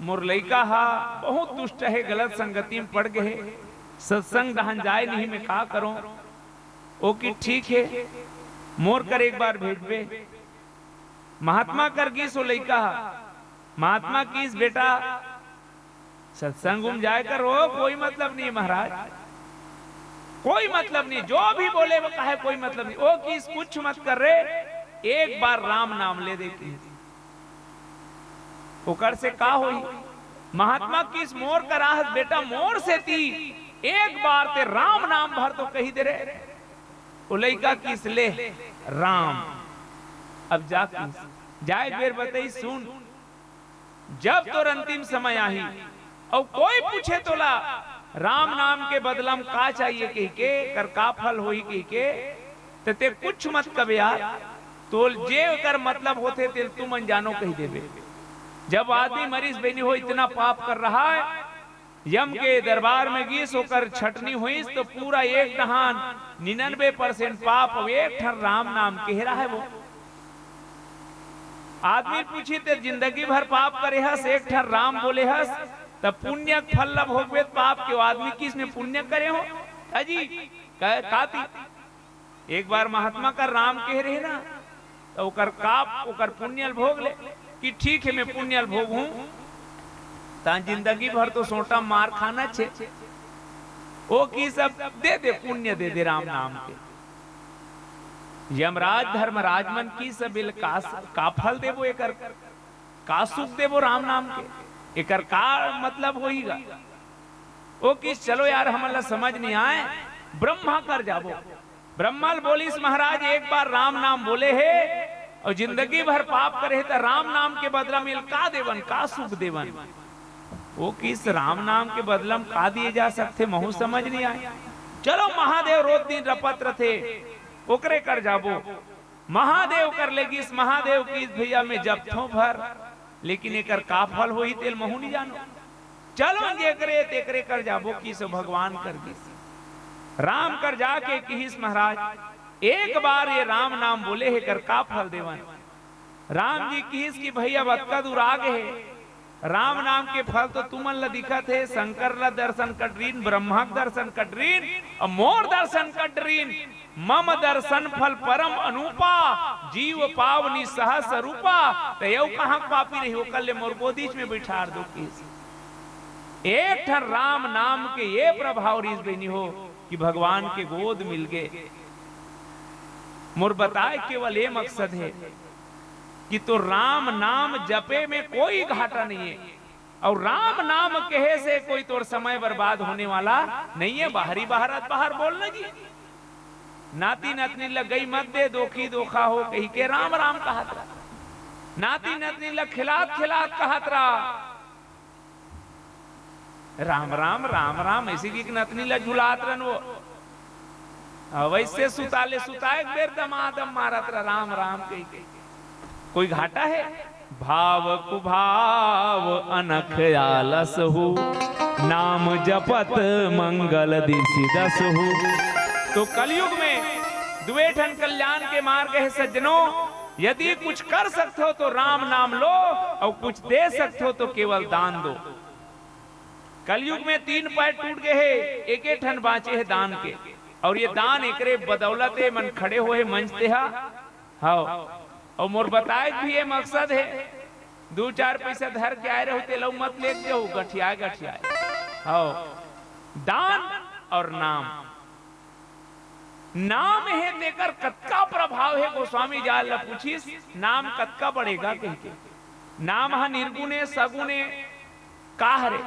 मोर लइका ह बहुत दुष्ट हे, गलत संगति में पड़ गे हे, सत्संग डहन जाय नहीं, मैं का करों?" ओ किहिस, "ठीक हे, मोर कर एक बार भेजबे।" महात्मा कर गिस ओ लइका ह। महात्मा किहिस, "बेटा, सत्संग में जाय कर हो, कोई मतलब नहीं महाराज, कोई मतलब नहीं, जो भी बोले वो कहे, कोई मतलब नहीं।" ओ किहिस, "कुछ मत कर रे, एक बार राम नाम ले दे।" ओकर से का होही? महात्मा किहिस, "मोर कर आहस बेटा, मोर सेती एक बार ते राम नाम भर तो कहि दे रे।" ओ लइका किहिस, "ले राम।" अब जा किहिस, जाय बेर बतइस, सुन, जब तोर अंतिम समय आही अउ कोई पूछे तोला राम नाम के बदला म का चाहिए कहिके, कर का फल होही कहिके, त ते कुछ मत कबे यार, तोल जे कर मतलब होथे तेल तुमन जानो कहि देबे। जब आदमी मरिस, बहिनी हो, इतना पाप कर रहा है, यम के दरबार में गिस, ओकर छटनी होइस, तो पूरा एक डहान निन्यानवे परसेंट पाप अउ एक ठन राम नाम के रहा है वो। आदमी पूछी, "ते जिंदगी भर पाप करे हस, एक ठन राम बोले हस, तब पुण्य के फल ला भोगबे, पाप के?" वो आदमी किहिस, "मैं पुण्य करे हों अजी।" कह, "काती?" एक बार महात्मा कर राम कहे रहे ना, त ओकर का, ओकर पुण्य ल भोग ले, कि ठीक हे, मैं पुण्य ल भोगहूं, त जिंदगी भर तो सोंटा मार खाना छे। ओ किहिस, "दे दे, पुण्य दे दे राम नाम के।" यमराज धर्मराज मन किहिस, "एला का, का फल देबो एकर, का सुख देबो राम नाम के, एकर का मतलब होही गा?" ओ किहिस, "चलो यार, हमन ला समझ नहीं आय, ब्रह्मा कर जाबो।" ब्रह्मा ल बोलिस, "महाराज, एक बार राम नाम बोले हे, अउ जिंदगी भर पाप करे हे, त राम नाम के बदला में एला का देवन, का सुख देवन? ओ किहिस, राम नाम के बदला में का दिए जा सकथे, महूं समझ नइ आय। चलो, महादेव रोज दिन रपत रथे, ओकरे कर जाबो। महादेव कर ले गिस, महादेव किहिस, भइया, मैं जपथों भर, लेकिन एकर का फल होही, तेला महूं नइ जानों। चलो, जेकरे तेकरे कर जाबो, किहिस, भगवान कर गिस। राम कर जाके किहिस, महाराज, एक बार ये राम नाम बोले हे, एकर का फल देवन? राम जी किहिस कि भइया, अब अतका दूर आ गे हे, राम नाम के फल तो तुमन ला दिखत हे, शंकर ला दर्शन कटरिन, ब्रह्मा के दर्शन कटरिन, अउ मोर दर्शन कटरिन। मम दर्शन फल परम अनूपा, जीव पावनि सहस रूपा। त एहू कहाँ के पापी रही, ओकर ले मोर गोदीच में बइठार दो किहिस। एक ठन राम नाम के ये प्रभाव रिहिस बहिनी हो कि भगवान के गोद मिल गे। मोर बताए केवल ये मकसद हे कि तोर राम नाम जपे में कोई घाटा नइ हे, अउ राम नाम कहे से कोई तोर समय बर्बाद होने वाला नइ हे। बाहरी बाहर बाहर बोल लगी, नाती नतनी ल गई मत दे, दोखी दोखा हो कहिके राम राम कहत रहा, नाती नतनी ल खिलात खिलात कहत रहा, राम राम, राम राम, अइसे कहिके नतनी ल झुलात रहन वो। अउ वइसे सुता ले सुता, एक बेर दमादम मारत रहा, राम राम कहिके। कोई घाटा हे? भाव कुभाव अनख आलस हो, नाम जपत मंगल दिसि दस हो। तो कलयुग में दुए ठन कल्याण के मार्ग हे सज्जनों, यदि कुछ कर सकथो तो राम नाम लो, अउ कुछ दे सकथो तो केवल दान दो। कलयुग में तीन पैर टूट गे हे, एके ठन बांचे हे दान के, अउ ये दान एकरे बदौलत ए मन खड़े होए हे मंच ते हा। हव, अउ मोर बताए के भी ये मकसद हे, दू चार पइसा धर के आए रहो, तेला मत लेके जाओ, गठियाए गठियाए। हव, दान अउ नाम। नाम हे तेकर कतका प्रभाव हे, गोस्वामी जाल ल पूछिस, नाम कतका बढ़ेगा कहिके। नाम ह निर्गुण ए, सगुण ए, का हरे?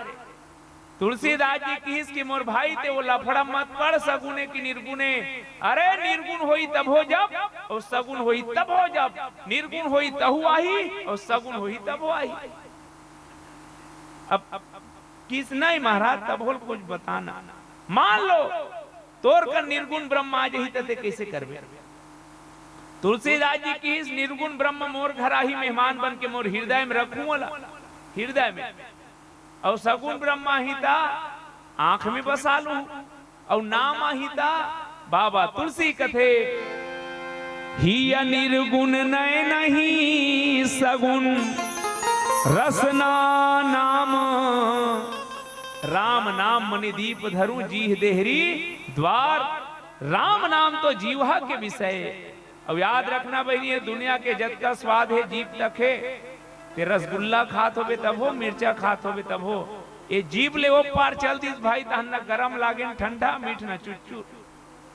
तुलसीदास जी किहिस कि मोर भाई, ते वो लफड़ा मत पड़, सगुण ए कि निर्गुण ए। अरे, निर्गुण होही तभो जब, अउ सगुण होही तभो जब। निर्गुण होही तहू आही, अउ सगुण होही तभो आही। अब, अब किहिस नहीं महाराज, तभो ल कुछ बताना। मान लो, तोर कर निर्गुण ब्रह्म आ जही, त ते कइसे करबे? तुलसीदास जी किहिस, निर्गुण ब्रह्म मोर घर आही, मेहमान बन के मोर हिरदय में रखहूं ओला, हिरदय में। अउ सगुण ब्रह्म आही त आंख में बसा लूं, अउ नाम आही त बाबा तुलसी कथे, हिय निर्गुण नयनहि सगुण रसना नाम। राम नाम मनि दीप धरूं, जीह देहरी द्वार। राम नाम तो जीवा के विषय। अउ याद रखना बहिनी, ये दुनिया के जतका स्वाद हे, जीभ तक हे। ते रसगुल्ला खात होबे तभो, मिर्चा खात होबे तभो। ये जीभ ले ओ पार चल दिस भाई, तहन न गरम लागे न ठंडा, मीठ न चुटचुट।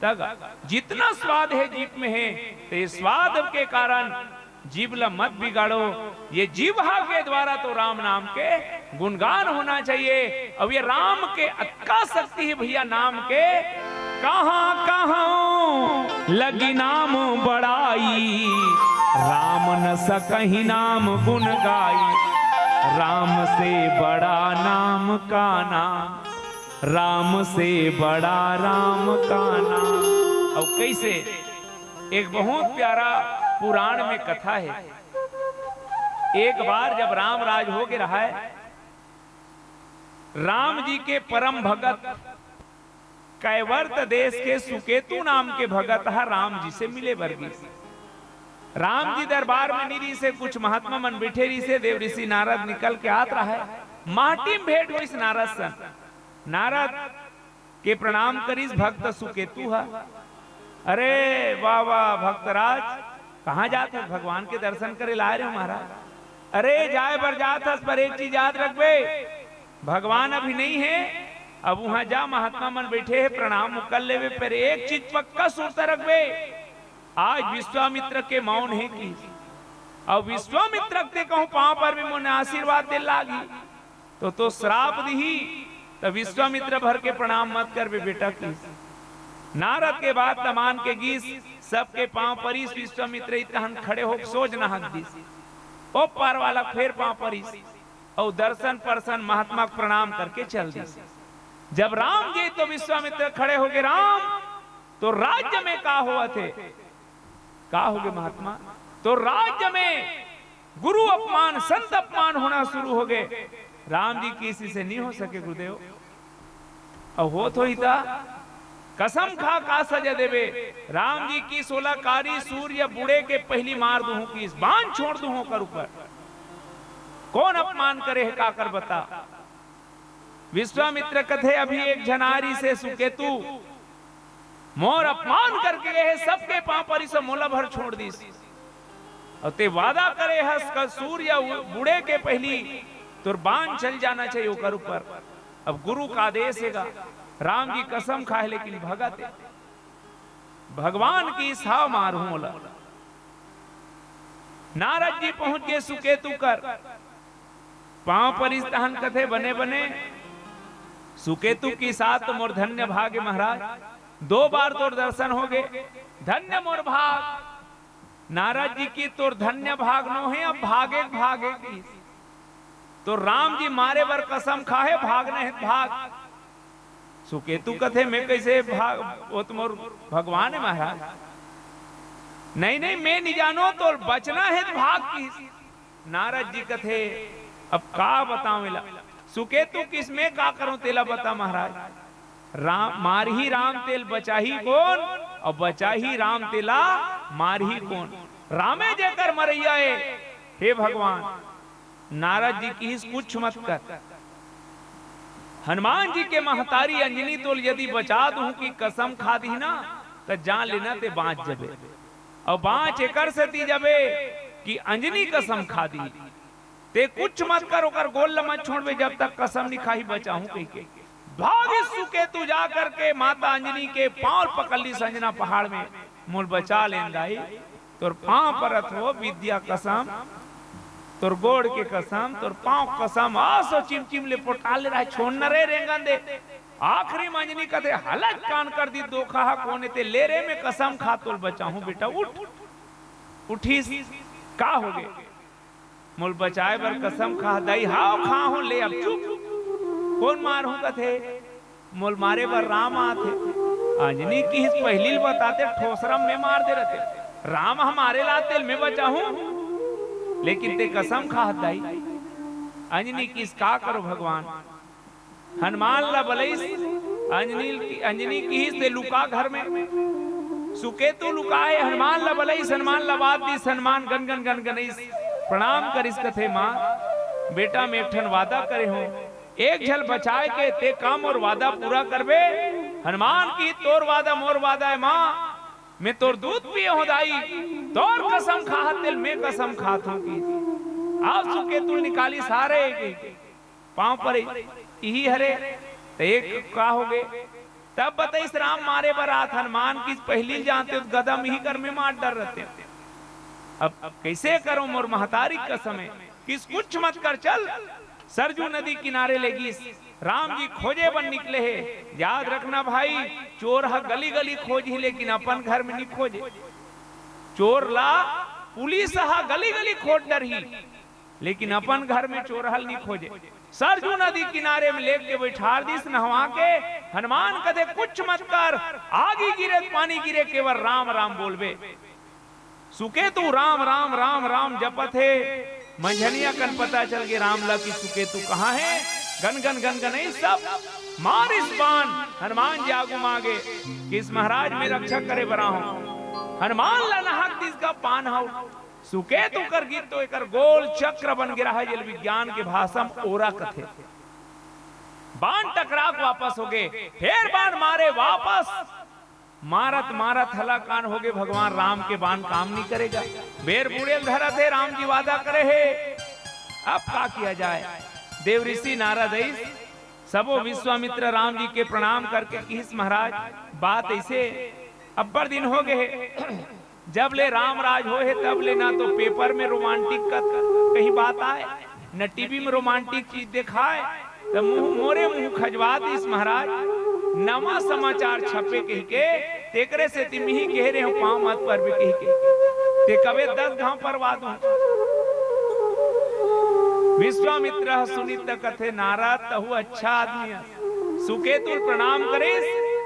तग जितना स्वाद हे जीभ में हे, ते ये स्वाद के कारण जीभ ल मत बिगाड़ो। ये जीभा के द्वारा तो राम नाम के गुणगान होना चाहिए। अउ ये राम के अतका शक्ति हे भइया नाम के, कहाँ कहाँ लगी नाम बड़ाई, राम न सकहि नाम गुण गाई। राम से बड़ा नाम का नाम, राम से बड़ा राम का नाम। अउ कइसे, एक बहुत प्यारा पुराण में कथा हे। एक बार जब राम राज हो गे रहय, राम जी के परम भगत कैवर्त देश के सुकेतु नाम के भगत ह राम जी से मिले बर गिस। राम जी दरबार में नइ रिहिसे, कुछ महात्मा मन बइठे रिहिसे, देव ऋषि नारद निकल के आत रहय, माटी में भेंट होइस नारद सन। नारद के प्रणाम करिस भक्त सुकेतु ह। अरे वाह वाह भक्तराज, कहाँ जात हस? भगवान के दर्शन करे ला आए रहेंव महाराज। अरे जाए बर जात हस, पर एक चीज याद रखबे, भगवान अभी नइ हे। अब उहाँ जा, महात्मा मन बइठे हे, प्रणाम कर लेबे, पर एक चीज पक्का सुरता रखबे, आज विश्वामित्र के मौन हे कि, अउ विश्वामित्र के कहूँ पाँव पर भी मोने आशीर्वाद दे लागही। तो, तो श्राप दिही, त विश्वामित्र भर के प्रणाम मत करबे बेटा किहिस। नारद के बात ल मान के गिस, सबके पांव परिस। विश्वामित्र इतहन खड़े होके सोझ नहक दिस। ओ पार वाला फेर पांव परिस, अउ दर्शन परसन महात्मा के प्रणाम करके चल दिस। जब राम गे तो विश्वामित्र खड़े होगे, "राम, तोर राज्य में का होवत हे?" "का होगे महात्मा?" "तोर राज्य में गुरु अपमान, संत अपमान होना शुरू होगे।" राम जी किहिस, "इसे नहीं हो सके गुरुदेव।" "अउ होत होही त?" "कसम खा, का सजा देबे?" राम जी किहिस, "ओला कारी सूर्य बुड़े के पहिली मार दूहूं," किहिस, "बाण छोड़ दूहूं ओकर ऊपर।" "कोन अपमान करे हे, काकर बता?" विश्वामित्र कथे, "अभी एक झन आय रिहिसे सुकेतु, मोर अपमान करके गे हे, सबके पांव परिस, मोला भर छोड़ दिस। अउ ते वादा करे हस, कल सूर्य उ-, बुड़े के पहिली तोर बाण चल जाना चाहिए ओकर ऊपर। अब गुरु का आदेश हे गा।" राम जी कसम खाए, लेकिन भगत हे। भगवान किहिस, "हव, मारहूं ओला।" नारद जी पहुंच गे सुकेतु कर, पांव परिस तहन कथे, "बने बने।" सुकेतु किहिस, "त मोर धन्य भाग हे महाराज, दो बार तोर दर्शन होगे, धन्य मोर भाग।" नारद जी किहिस, "तोर धन्य भाग नो हे, अब भागे भागे किहिस। तोर राम जी मारे बर कसम खाहे, भागना हे त भाग।" सुकेतु कथे, "मैं कइसे भाग, ओ त मोर भगवान हे महाराज।" "नहीं नहीं, मैं नहीं जानों, तोर बचना हे त भाग," किहिस। नारद जी कथे, "अब का बतावं एला?" सुकेतु किहिस, "मैं का करंव तेला बता महाराज। राम मारही राम तेला बचाही कोन, अउ बचाही राम तेला मारही कोन? रामे जेकर मरइया हे, हे भगवान।" नारद जी किहिस, "कुछ मत कर। हनुमान जी के महतारी अंजनी तोला यदि बचा दूहूं कि कसम खा दिही ना, त जान लेना ते बांच जबे। अउ बांच एकर सेती जबे कि अंजनी कसम खा दिही। ते कुछ मत कर, ओकर गोड़ ल मत छोड़बे, जब तक कसम नहीं खाही बचाहूं," कहिके भागिस सुकेतु जा करके माता अंजनी के पांव पकड़ लिस, "अंजना पहाड़ में, मोला बचा लेन दाई, तोर पांव परत हों, विद्या कसम, तोर गोड़ के कसम, तोर पांव कसम।" आसो चिमचिम ले पोटार ले रहे, "छोड़ न रे, रेंगन दे।" आखिरी म अंजनी कथे, "हलच कान कर दिस धोखा हा, कोन ए ते, ले रे, मैं कसम खा तोला बचाहूं बेटा, उठ।" उठिस, "का होगे?" "मोला बचाए बर कसम खा दाई।" "हव, खाहूं, ले अब चुप। कोन मारहूं कथे? मोला मारे बर राम आथे।" अंजनी किहिस, "पहिली ल बताते, ठोसरा में मार दे रहते। राम ह मारे ला आथे, मैं बचाहूं, लेकिन ते कसम खा दाई।" अंजनी किहिस, "का करंव भगवान?" हनुमान ला बलइस, अंजनी, अंजनी किहिस, "ते लुका घर में।" सुकेतु लुकाए, हनुमान ला बलइस, हनुमान ला बात दिस, हनुमान गनगन गनगनइस, प्रणाम करिस, कथे, "मां, बेटा, मैं एक ठन वादा करे हों, एक झन ल बचाए के, ते का मोर वादा पूरा करबे?" हनुमान किहिस, "तोर वादा मोर वादा हे मां, मैं तोर दूध पिए हों दाई, तोर कसम खाहत तेला मैं कसम खात हों," किहिस। अब सुकेतु ल निकालिस, "हारे," कहिके पांव परे, "इही हरे।" त एक का होगे? तब बतइस, "राम मारे बर आत हनुमान किहिस, पहिली जानते त गदा म इही कर में मार डर रहते। अब, अब कइसे करंव, मोर महतारी कसम हे।" किहिस, "कुछ मत कर, चल।" सरजू नदी किनारे लेगिस। राम जी खोजे बर निकले हे। याद रखना भाई, चोर ह गली गली खोजही, लेकिन अपन घर में नहीं खोजे। चोर ला पुलिस ह गली गली खोज डरही, लेकिन अपन घर में चोर ह ल नहीं खोजे। सरजू नदी किनारे में लेके बइठार दिस नहवा के। हनुमान कथे, "कुछ मत कर, आगी गिरे, पानी गिरे, केवल राम राम बोलबे।" सुकेतु राम राम राम राम जपत हे। मंझनिया कन पता चल गे राम ला कि सुकेतु कहाँ हे। गन गन गन गन, ये सब मारिस बान। हनुमान जी आगू मागे किहिस, "महाराज, मैं रक्षा करे बर आहूं।" हनुमान ला नहक दिस गा बान ह। सुकेतु कर गिस तो एकर गोल चक्र बन गे रहा, जेला विज्ञान के भाषा म ओरा कथे। बान टकरा के वापस होगे, फेर बान मारे वापस। मारत मारत हलाकान होगे, भगवान राम के बान काम नहीं करेगा। बेर बुड़े ल धरत हे, राम जी वादा करे हे, अब का किया जाए? देवऋषि नारद अइस, सबो विश्वामित्र राम जी के प्रणाम करके किहिस, "महाराज, बात अइसे, अब्बड़ दिन होगे हे, जब ले राम राज होए हे, तब ले ना तो पेपर में रोमांटिक का कहीं बात आए, न टीवी में रोमांटिक चीज देखाए, त मुंह, मोरे मुंह खजवा दिस महाराज, नवा समाचार छपे कहिके तेकरे सेती मिही कहे रहे हूँ, पाँव मत परबे कहिके। ते कबे दस घांव परवा दूं। विश्वामित्र सुनित कथे, नारद, तहू अच्छा आदमी है। सुकेतु ल प्रणाम करिस।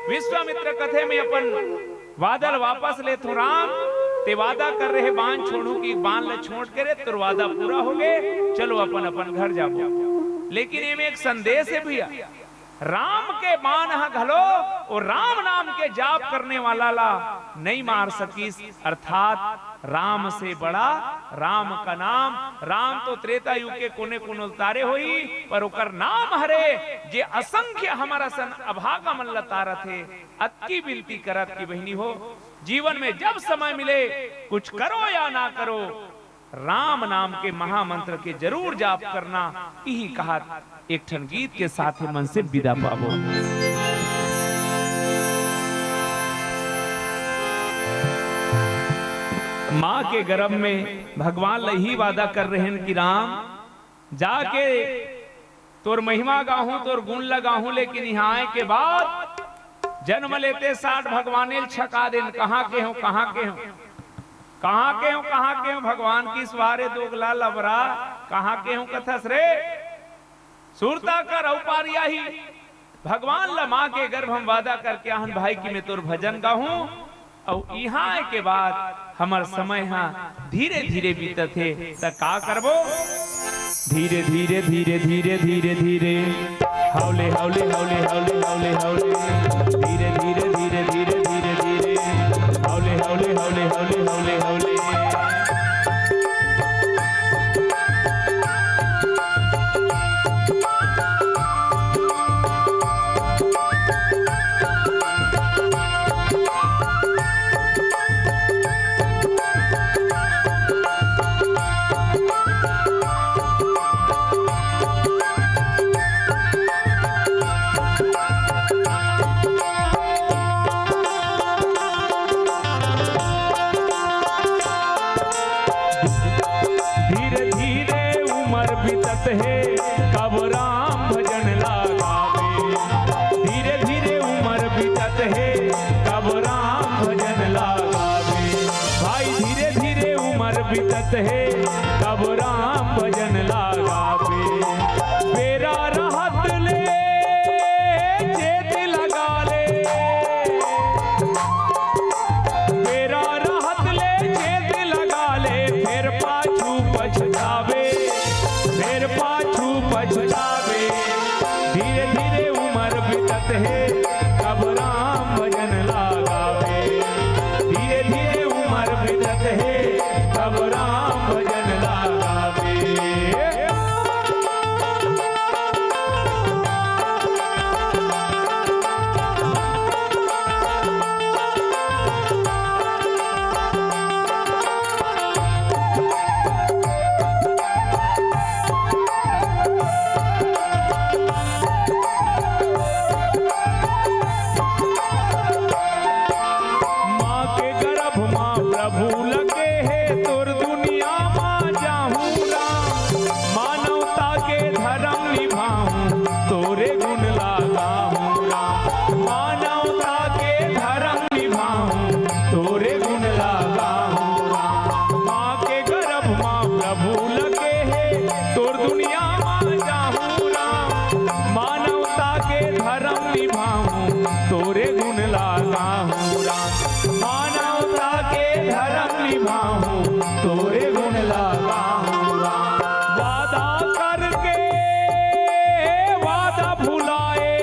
विश्वामित्र कथे, मैं अपन वादा ल वापस लेथों राम, ते वादा कर रहे बाण छोड़हूं कि बाण ल छोड़ के रे, तोर वादा पूरा हो गे, चलो अपन अपन घर जाबो। लेकिन एमे एक संदेश है भैया, राम के बाण ह घलो, वो राम नाम के जाप करने वाला ला नहीं मार सकिस। अर्थात राम से बड़ा राम का नाम। राम तो त्रेता युग के कोने कोने उतारे होही, पर ओकर नाम हरे, जे असंख्य हमर असन अभागा मन ल तारत हे। अतकी विनती करत कि बहिनी हो, जीवन में जब समय मिले, कुछ करो या ना करो, राम नाम के महामंत्र के जरूर जाप करना। इही कहत एक ठन गीत के साथ ही मन से विदा पाबो। माँ के गर्भ में भगवान ल इही वादा कर रहेन कि राम, जाके तोर महिमा गाहूं, तोर गुण ल गाहूं, लेकिन इहां आए के बाद जन्म लेते साठ भगवाने ल छका देन। कहां के हो, कहां के हो, कहां के हो, कहां के हो? भगवान किस वारे दोगला लबरा, कहां के हो कथस रे? सुरता कर अउ पार आही। भगवान ल मां के गर्भ म वादा करके आहन भाई कि मैं तोर भजन गाहूं। अउ इहां आए के बाद हमर समय ह धीरे धीरे बीतत हे, त का करबो? धीरे धीरे धीरे धीरे धीरे धीरे, हौले हौले हौले हौले हौले हौले, धीरे धीरे धीरे धीरे धीरे धीरे, हौले हौले हौले हौले हौले हौले। धीरे धीरे उमर बीतत हे, कब राम भजन ला गावे। धीरे धीरे उमर बीतत हे, कब राम भजन ला गावे। भाई धीरे धीरे उमर बीतत हे, कब राम भजन ला गावे। बेरा रहत ले चेत लगा ले, बेरा रहत ले चेत लगा ले, फेर पाछू पछतावे, फेर पाछू पछतावे। धीरे धीरे उमर बीतत हे, कब राम भजन ला गावे। धीरे धीरे उमर बीतत हे, कब राम भजन ला गावे। माँ के गर्भ माँ प्रभु लगे हे, तोर दुनिया माँ जाहूँ राम। मानवता के धर्म निभाहूँ, तोरे गुण ला गाहूँ राम। मानवता के धर्म निभाहूँ, तोरे गुण ला गाहूँ राम। माँ के गर्भ माँ प्रभु लगे हे, तोर दुनिया माँ जाहूँ राम। मानवता के धर्म निभाहूँ, तोरे गुण ला गाहूँ राम। मानवता के धर्म निभाहूँ, तोरे गुण ला गाहूँ राम। वादा करके वादा भुलाए,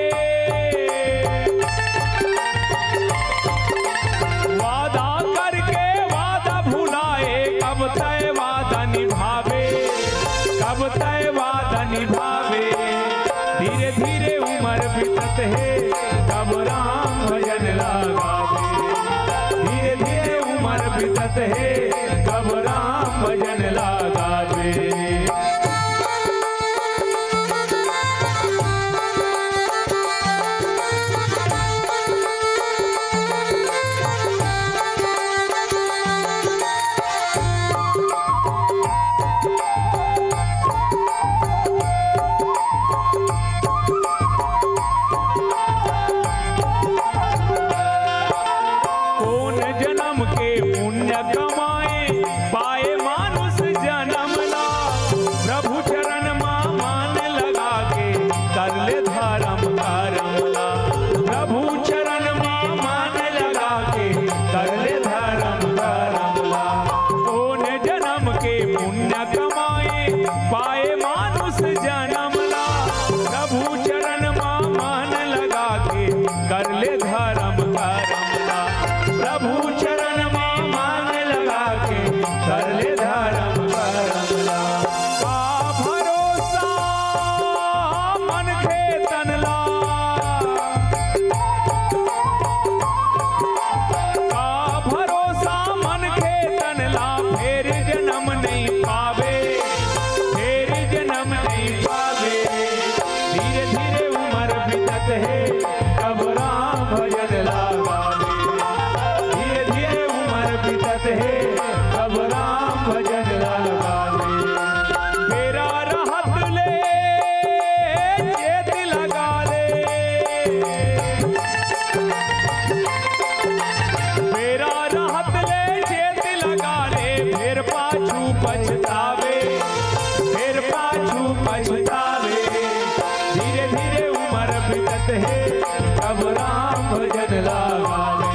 वादा करके वादा भुलाए, कब तय वादा निभावे, कब तय वादा निभावे। धीरे धीरे उमर बीतत हे, कब राम भजन ला गावे। धीरे धीरे उमर बीतत हे, कब राम भजन ला गावे। कब राम भजन ला गावे।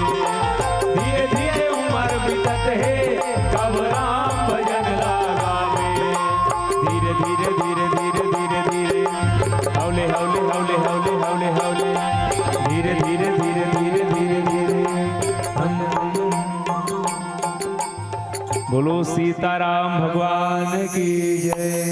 धीरे धीरे उमर बीतत हे, कब राम भजन ला गावे। धीरे धीरे धीरे धीरे धीरे धीरे, हौले हौले हौले हौले हौले हौले, धीरे धीरे धीरे धीरे धीरे धीरे। बोलो सीताराम भगवान की जय।